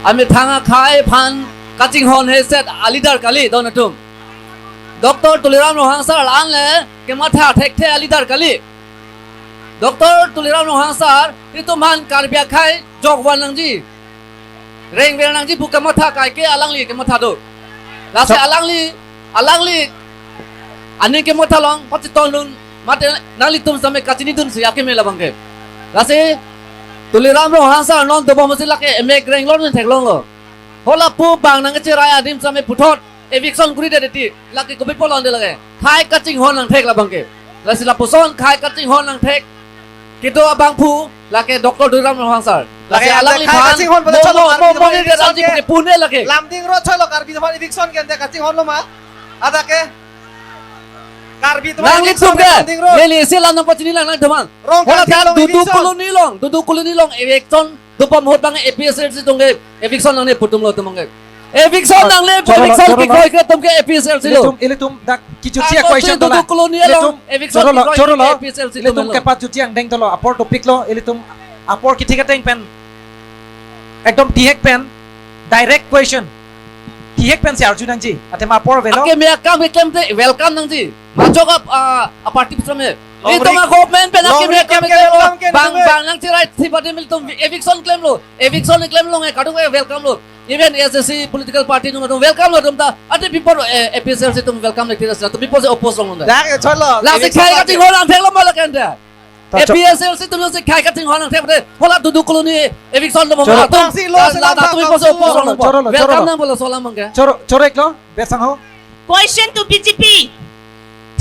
amethang akhei aphan kachinghon he set a-leader kali don atum. Doctor Tuliram Ronghang sir la-an le kematha thekthe a-leader kali. Doctor Tuliram Ronghang sir itum aphan Karbi akhei jokvan nangji, rengver nangji pu kematha kaike alangli kematha do. Lasi Sir. Alangli, alangli aning kematha along pachetondun mate nanglitum sitame kachinidunsi akeme labang ke. Lasi Tuliram Ronghang sir non dobom si lake emek renglo ne theklonglo. Hala pu abang nangcherai adim sitame puthot eviction kuri det ti, lake kopi pulo de lake. Khei kachinghon nangthek labang ke. Lasi lapuson khei kachinghon nangthek kedo abangphu lake Doctor Tuliram Ronghang sir. Lake lasi ante alangli khei aphan kachinghon pada mo, chalo mo, Karbi mo, Department ni de eviction alangli ke. Pune lake. Lumding Road chalo Karbi Department eviction ke ante kachinghonlo ma. Ada ke. Karbi Department eviction nanglitum ke ke. Lumding Road. Neli isi lam nangpachini lang nangtum aphan. Rong hala Karbi ta along Dudu eviction. Colony along, Dudu Colony along eviction dobom ahut abang A P H L C atum ke eviction nangne pu atumlo atum ke. Eviction nangne pu, choro lo, eviction choro lo. Kekroi ke atum ke A P H L C lo. Ilitum, ilitum dak kichuchi a-question dola. Dudu Colony along ilitum, eviction choro lo, kekroi choro lo. A P H L C atum ilitum lo. Kepatchuti angdeng dolo, apor topic lo, ilitum apor kethek ateng pen. Ekdom thihek pen, direct question. Thihek pensi arju nangji, athema apor avelo. Akeme akam keklem te welcome nangji. Majok ap, ah, a-party sitame. Ongri. Itum a-government pen akeme akam keklem lo. Bang, bang nangcherai si party ilitum eviction klemlo. Eviction klemlo nge kadung ke welcome lo. Even A S D C political party atum welcome lo atum ta. Ante bipor, eh, A P H L C atum welcome le kira sila. Atum bipor si oppose long lo. Dak, eh, cholo. Lasi eviction khei party. Kachinghon nangtheklo ma lake ante. Ta cho- A P H L C atum si khei kachinghon nangthek te. Hala Dudu Colony eviction lo. Choro. Atum. Tangsi lo la, selam la, ta atum bipor si oppose long lo. Choro lo, choro lo. Welcome nangpo laso alam abang ke. Choro, choro iklo, besang ho. Question to B J P.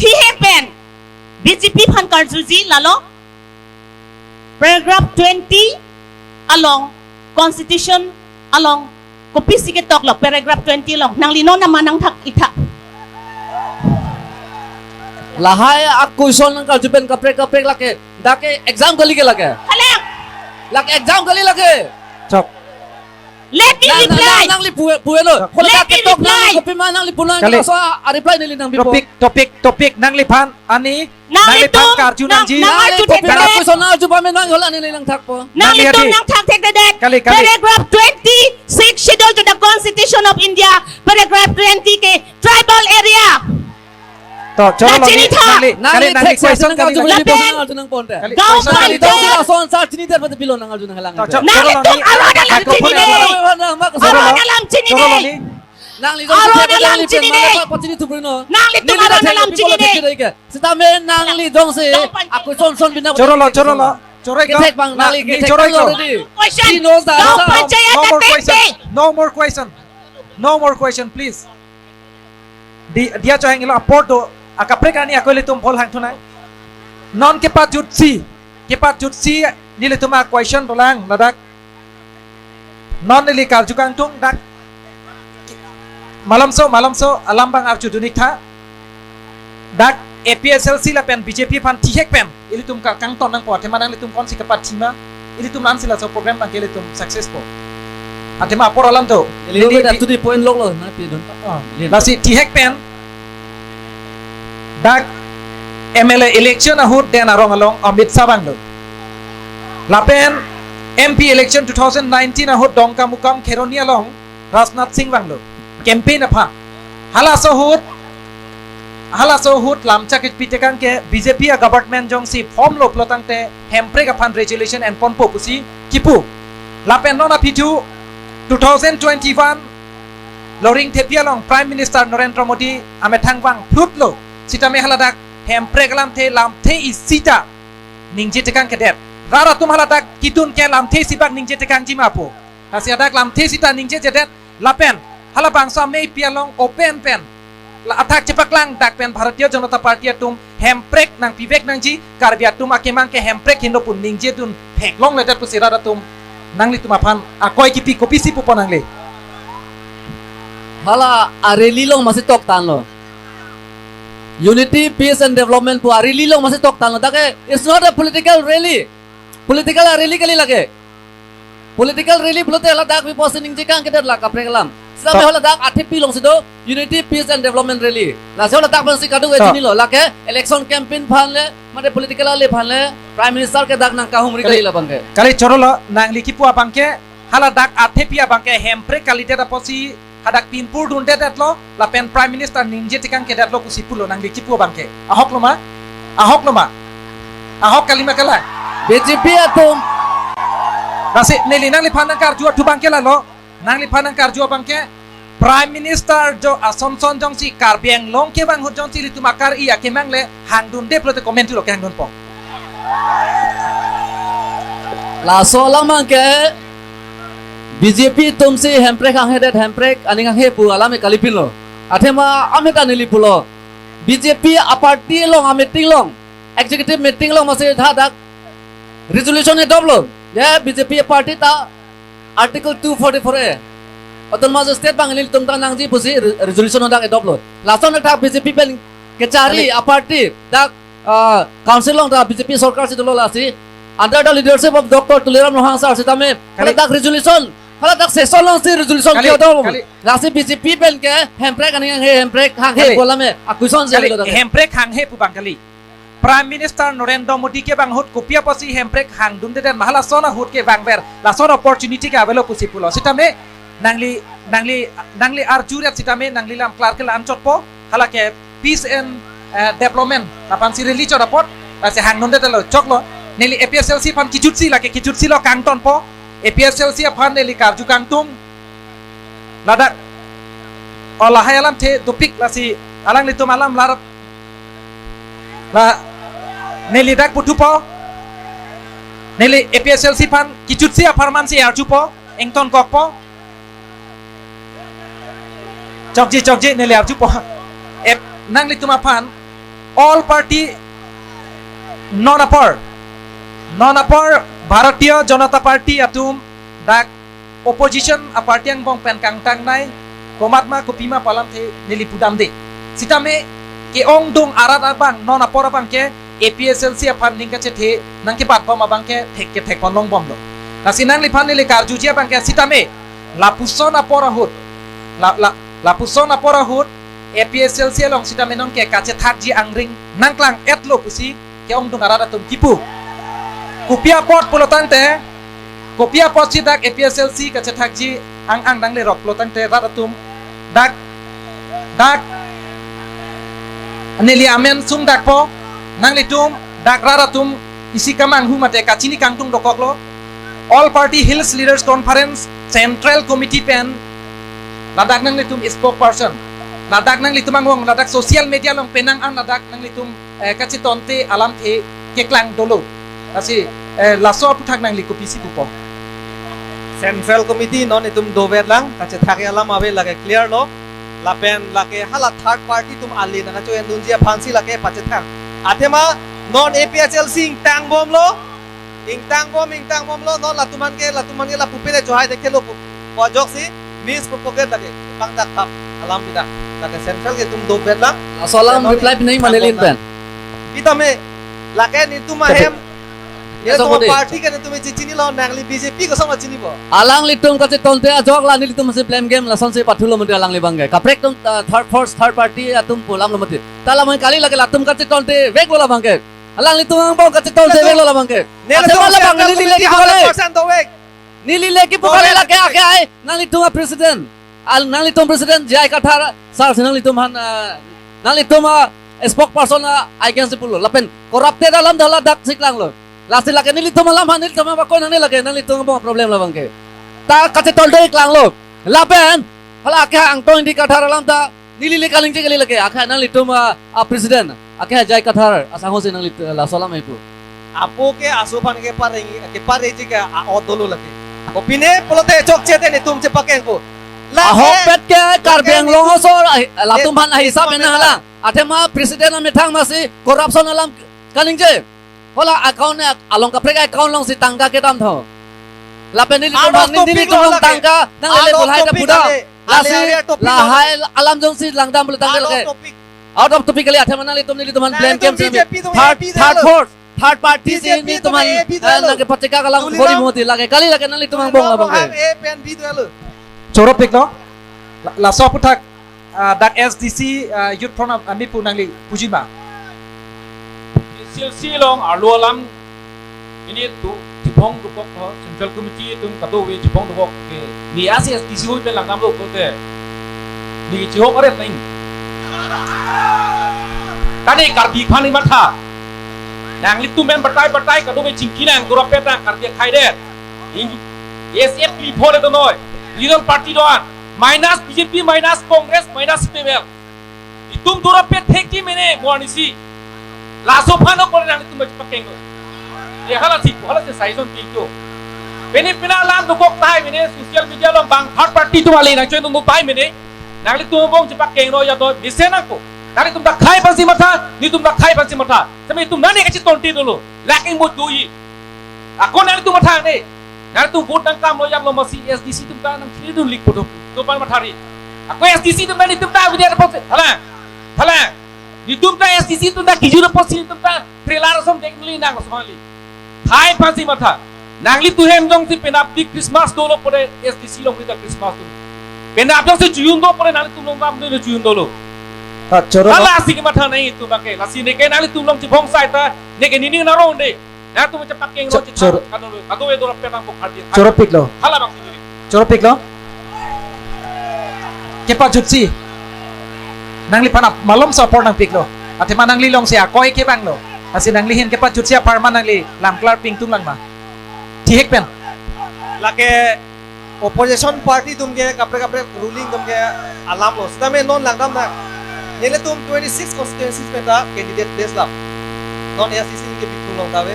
Thihek pen B J P aphan karjuji lalo. Paragraph twenty along, Constitution along, kopisi ketoklo paragraph twenty along. Nangli non nama nangthak itha. Lahai a-question nangkarju pen kaprek kaprek lake. Dak ke exam kali ke lake. Halak. Lake exam kali lake. Chok. Let me reply. Nang, nang, nangli pu, pulo. Let me reply. Kopi ma nangli punang kali. Laso a-reply neli nangpipo. Topic, topic, topic nangliphan ani, nangliphan nanglitum karju nang, nangji. Nang arju nangli topic thekthedet. Nang arju pame nang hala neli nangthakpo. Nangli nanglitum hadi. Nangthak thekthedet. Kali, kali. Paragraph twenty, Sixth Schedule to the Constitution of India, paragraph twenty ke tribal area. To, choro lo, nangchini tha. Nangli, nangli, nangli thek question sa kali nang nangli. Arju, nangli arju nangponte. Kali, gaon question kali. Nangli question. Dong sila son sa chini ter pati pilo nang arju nanghalang. To, cho-, choro lo, nangli. Nangli tum aron alam chini de. Nangli tum aron alam chini de. Choro lo, ni. Nangli jong aron alam chini de. Mane pa chini thupri no. Nangli tum aron alam chini de. Sitame nangli jongsi aku son son bina. Choro lo, choro lo. Choroi ko. Kethek bang la, neli ni kethek choroi ko already. Question. He knows the answer. Don't no, no more question. No more question. No more question, please. Di, diya chohang ilo apor do, akaprek ani ako ilitum bol hangthunang. Non kepajutsi, kepajutsi nelitum a-question dolang ladak. Non neli karju kangtung dak. Malomso, malomso, alam bang arju dunik tha. Dak A P H L C lapen B J P aphan thihek pen ilitum ka kangton nangpo, athema nanglitum konsi kapathima, ilitum nansi laso program abangke ilitum success po. Athema apor alam to. Ilitum neli dak di- to the point lok lo, na pi dun. Ah, lasi thihek pen dak M L A election ahut den arong along Amit Shah vanglo. Lapen M P election two thousand nineteen ahut Dongkamukam Kheroni along Rajnath Singh vanglo campaign aphan. Halaso ahut, halaso ahut lamchak ipi tekang ke B J P a-government jongsi formlo pulotangte hemprek aphan resolution enponpo pusi kipu. Lapen non aphi thu two thousand twenty-one Loringthepi along Prime Minister Narendra Modi amethang vang phutlo. Sitame haladak hemprek alamthe lamthe isi ta ningje tekang kedet. Rat atum haladak kedun ke lamthe isi bak ningje tekangji ma pu. Lasi hadak lamthe isi ta ningjejedet lapen halabangso amei pi along open pen la athak chepaklang dak pen Bharatiya Janata Party atum hemprek nangpivek nangji, Karbi atum akemang ke hemprek hingno pu ningjedun theklongledet pusi rat atum nanglitum aphan akoi kipi, kopisi pupo nangli? Hala a-rally along masi toktanlo. Unity, peace and development pu a-rally along masi toktanlo. Dak ke, it's not a political rally. Political a-rally kali lake. Political rally pulote ladak pi pusi ningje kang kedet la kaprek alam. Sitame To. Haladak athepi alongsi do unity, peace and development rally. Lasi haladak pensi kaduk To. Ejini lo. Lake election campaign aphan le, mate political rally aphan le, Prime Minister ke dak nangkahumri Kali, kali labang ke. Kali chorolo, nangli kipu abang ke, haladak athepi abang ke hemprek kalidet apotsi hadak pinpur dundedetlo, lapen Prime Minister ningje tekang kedetlo pusi pulo, nangli kipu abang ke. Ahok lo ma? Ahok lo ma? Ahok kali ma kala? B J P atum. Lasi neli nangliphan nangkarju athu abang ke lalo, nangliphan nangkarju abang ke Prime Minister jo asonson jongsi Karbi Anglong kevang ahut jongsi ilitum akar-i akemang le hangdunde pulote comment thulo, kehangdunpo. Laso alam abang ke B J P atumsi hemprek hanghedet, hemprek aning hanghe pu alam ke kalipinlo. Athema ameta neli pulo. B J P a-party along a-meeting along, executive meeting along masi hadak resolution adoptlo. Ya, B J P a-party ta Article two forty-four A, Autonomous State abang ilitum ta nangji pusi re-, resolution hadak adoptlo. Lason athak B J P pen kechari Kali. A-party dak, ah, council along ta B J P sorkar si dolo lasi. Under the leadership of Doctor Tuliram Ronghang sir sitame, Kali. Haladak resolution, haladak session alongsi resolution Kali, kiyo do. Kali. Lasi B J P pen ke hemprek aning hanghe, hemprek hanghe Kali. Pu alam ke a-question si Kali, avelo dak. Hemprek hanghe pu abang kali. Prime Minister Narendra Modi kevang ahut kopi apotsi hemprek hangdundedet ma, halason ahut kevangver, lason opportunity ke avelo pusi pulo. Sitame nangli, nangli, nangli arju ret sitame nangli lam klar ke la-anchotpo, hala ke peace and, eh, development aphansi rally chot apot, lasi hangdundedetlo, choklo. Neli A P H L C aphan kejutsi, lake kejutsi lo, kangtonpo. A P H L C aphan neli karju kangtung. Ladak. O lahai alamthe dopik, lasi alanglitum alam lar. La neli dak puthupo. Neli A P H L C aphan kejutsi apharman si arjupo, ingtonkokpo. Chokji, chokji, neli arjupo. Ep, nanglitum aphan all party non apor. Non apor Bharatiya Janata Party atum dak opposition a-party angbong pen kangtangnei, komatma kopima pu alamthe neli pudamde. Sitame ke-ongdung arat abang, non apor abang ke A P H L C aphan ning kachethe nangkebatbom abang ke thek kethekpon longbomlo. Lasi nangliphan neli karjuji abang ke sitame lapuson apor ahut, la, la, lapuson apor ahut A P H L C along sitame nonke kachethakji angring nangklang-etlo pusi ke-ongdung arat atum kipu. Kopi apot pulotangte, kopi apotsi dak A P H L C kachethakji ang-ang nanglerok pulotangte rat atum dak, dak neli amen sungdakpo, nanglitum dak rat atum isi kamanghu mate kachini kangtung dokoklo. All Party Hills Leaders Conference Central Committee pen ladak nanglitum spokesperson, ladak nanglitum angbong, ladak social media along penang an ladak nanglitum, eh, kachetonte alamthe keklang dolo. Lasi, Eh, laso aphuthak nangli kopisi pupo? Central Committee non itum dover lang, kachethak alam ave, lake clear lo. Lapen lake hala third party atum ale nangkachoendunji aphansi lake pachethak. Athema non A P H L C ingtang bomlo, ingtang bom, ingtang bomlo, non latum an ke, latum an ke lapu pele chohai dekhe lo pu. Ko ajoksi mispropagate lake, pangdak thap alam bidak. Lake central ke itum dover lang. Laso alam non reply pinai mane lin pen. Pi tame, lake netum ahem, netum party ke netum chechinilo, nangli B J P kosonlo chinipo? Alanglitum kachetongte ajok la nelitum si blame game lasonsi pathulo mati alangli abangke. Kaprek atum, ah, third force, third party atum pu alamlo mati. Ta lamai kali lake latum kachetongte veklo labangke. Alanglitum angbong kachetongte veklo labangke. Nelitum athema labang neli le kipukale. Hundred percent dovek. Neli le kipukale lake akhai nanglitum a-president. Al nanglitum president J I Kathar sir si nanglitum aphan, ah, nanglitum a-spokesperson a-against pulo. Lapen corrupted alam dak la dak si klanglo. Lasi lake nelitum alam aphan nelitum aphan koi nangne lake nanglitum angbong problem labangke. Ta kachetongte klanglo. Lapen hala akhai Angtong Ingti Kathar alam ta neli le kaningje kali lake, akhai nanglitum a, a-president, akhai J I Kathar asangho si nangli, eh, laso alam ipu. Apo ke aso aphan ke pareng, ke pareji ke a-ot dolo lake. Kopine pulote chokche te netum chepakengpo. Lake ahokpet ke Karbi Anglong aso, ah, latum aphan ahisap ena hala. Athema president amethang masi corruption alam kaningje. Hala account ne along kaprek account alongsi tangka kedam tho. Lapen nelitum, out of topic nelitum lo along lake. Tangka nanglele out of bulhai ta topic puda. Ale. Lasi ale, ale, out of topic lo. Lahai alam jongsi langdam pulo tangka lake. Out of topic. Out of topic kali, athema nanglitum nelitum aphan blame game semi. Nanglitum B J P atum third, A P third dolo. Force, third party si B J P atum netum aphan, A P dolo. Eh, nangkepacheka kalang tulilam. Bori moti lake. Kali lake nanglitum angbong labangke. Tulilam A P and B dolo. Choro piklo. La-, laso aphuthak ah, dak S D C, ah, Youth Front am-, ami pu nangli puji ma? S D C along arlo alam ini tu chibong dukok ho, Central Committee atum kadokave chibong dukok ke, ni asi S D C hui pen langdamlo pulote, ni chihok aret nang. Tani Karbi aphan ni matha. Nanglitum pen batai batai kadokave chingki nang, durap petang Karbi akhai det. In S F P phone do noi. Regional party do-an. Minus B J P, minus Congress, minus C P I M L. Itum durap pet thekji mene, mo arnisi. Laso aphan ok pore nangtum pakenglo. Ye hala si, hala si saison pingko. Pini pina alam dukok tahai mene, social media along bang third party atum ale nangchoendun tahai mene. Nanglitum angbong chepakenglo ya do, mesen nangko. Nanglitum ta khei aphansi matha, netum ta khei aphansi matha. Seme itum nani kachetongte dolo. Lacking mo doji. Ako nanglitum matha ne. Nanglitum vote nangkam lo yap lo masi S D C atum ta nangkiri dun lik bodo. Tupan mathari. Ako S D C atum ta netum ta video apotsi. Hala. Hala. Netum ta S D C atum ta kiju apotsi netum ta trailer ason dek neli nang ason li. Khei aphansi matha. Nanglitum hem jongsi penap di Christmas dolo pore S D C along kita Christmas dolo. Penap jongsi June do pore nanglitum along kam do June dolo. Ta choro. Hala si kematha nai itum abangke. Lasi neke nanglitum along chibong sai ta neke nini narong de. Nangtum chepakenglo. Cho-, choro. Kanu, kanu e dolo petang bok hadi. Choro piklo. Hala abang sini. Choro piklo. Kepajutsi. Nangliphan ap-, malomso apor nangpiklo. Athema nangli alongsi akoi kevanglo. Lasi nangli ahin kepajutsi apharman nangli lamklar pingtung lang ma? Thihek pen. Lake opposition party atum ke kaprek kaprek ruling atum ke alam lo. Sitame non langdam na. Nelitum twenty-six constituencies pen ta candidate place lam. Non A I C C ke Bikung along ta ave.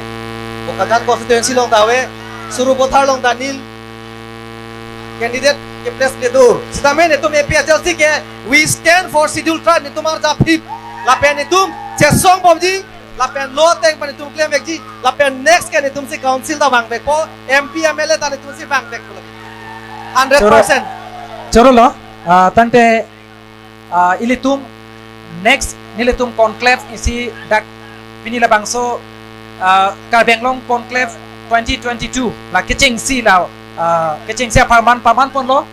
Bokajan constituency along ta ave. Sarupathar along ta nil candidate ke place le do. Sitame netum A P H L C ke we stand for schedule tribe, netum arjap hip. Lapen netum chesong bomji. Lapen lo ateng pen netum klem vekji, lapen next ke netum si council ta vang vekpo, M P, M L A ta netum si vang vekpo lagi. Hundred percent. Choro, choro lo, ah, tangte, ah, ilitum next nelitum conclave isi dak pini labangso, ah, Karbi Anglong Conclave twenty twenty-two la kechengsi la, ah, kechengsi apharman paman ponlo,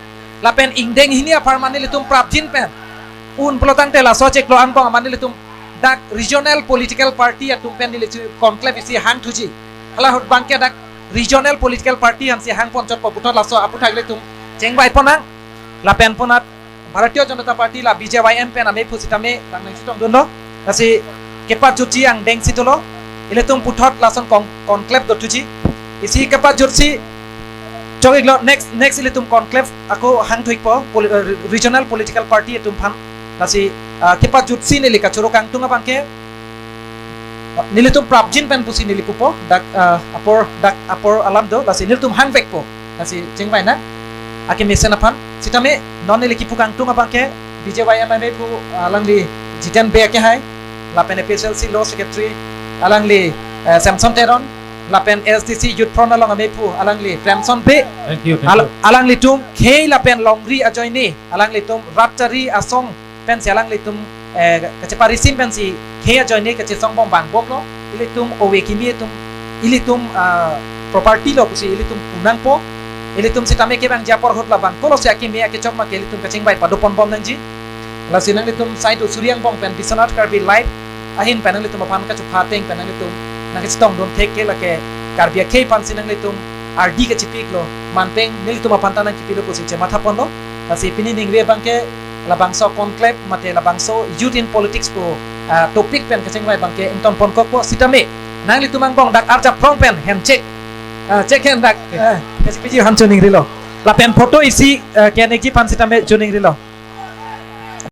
lapen ingdeng hini apharman nelitum prapjin pen. Un pulo tangte laso chiklo angbong aman nelitum dak regional political party atum pen nelitum conclave isi hangthuji. Hala ahut abangke dak regional political party aphansi hangponchotpo puthot laso aphuthak ilitum chengvai ponnang. Lapen punat Bharatiya Janata Party la B J Y M pen amei pusitame lang nangchetong dunlo. Lasi kepajutji angdeng si dolo. Ilitum puthot lason con-, conclave dothuji. Isi kepajutsi chokiklo next, next ilitum conclave ako hangthuikpo poli-, eh, regional political party atum aphan. Lasi, ah, kepajutsi neli kachoro kangtung abangke. Nelitum prapjin pen pusi neli pupo, dak, ah, apor, dak apor alam do, lasi nelitum hangvekpo, lasi chingvai nang akemesen aphan. Sitame non neli kipu kangtung abangke B J Y M amei pu, ah, alangli Jiten Bey akehai, lapen A P H L C Law Secretary alangli, eh, Samson Teron, lapen A S D C Youth Front along amei pu alangli Premson Bey. Thank you, thank Al- you. Alanglitum khei lapen longri ajoine, alanglitum rat chari asong pensi alanglitum, eh, kacheparisim pensi khei ajoine kachesong bom bang bomlo. Ilitum ove kimi atum, ilitum, ah, property lo pusi ilitum pu nangpo. Ilitum sitame kevangji apor ahut labang kolo si akimi akechok ma ke ilitum kachingvai padopon bom nangji. Lasi nanglitum side usuri angbong pen Biswanath Karbi Live ahin pen nanglitum aphan kachupha ateng pen nanglitum nangkachetongdun thek ke lake Karbi akhei aphansi nanglitum ardi kachipiklo, manpeng nelitum aphan ta nangkipilo pusi chemathaponlo. Lasi pini ningve abangke labangso conclave mate labangso Youth in Politics pu, ah, topic pen kachingvai abangke ingtonponkokpo. Sitame nanglitum angbong dak arjap phrong pen hem chek, ah, chek hen dak, ah, kachipiji aphan choningrilo. Lapen photo isi, ah, kenekji aphan sitame choningrilo.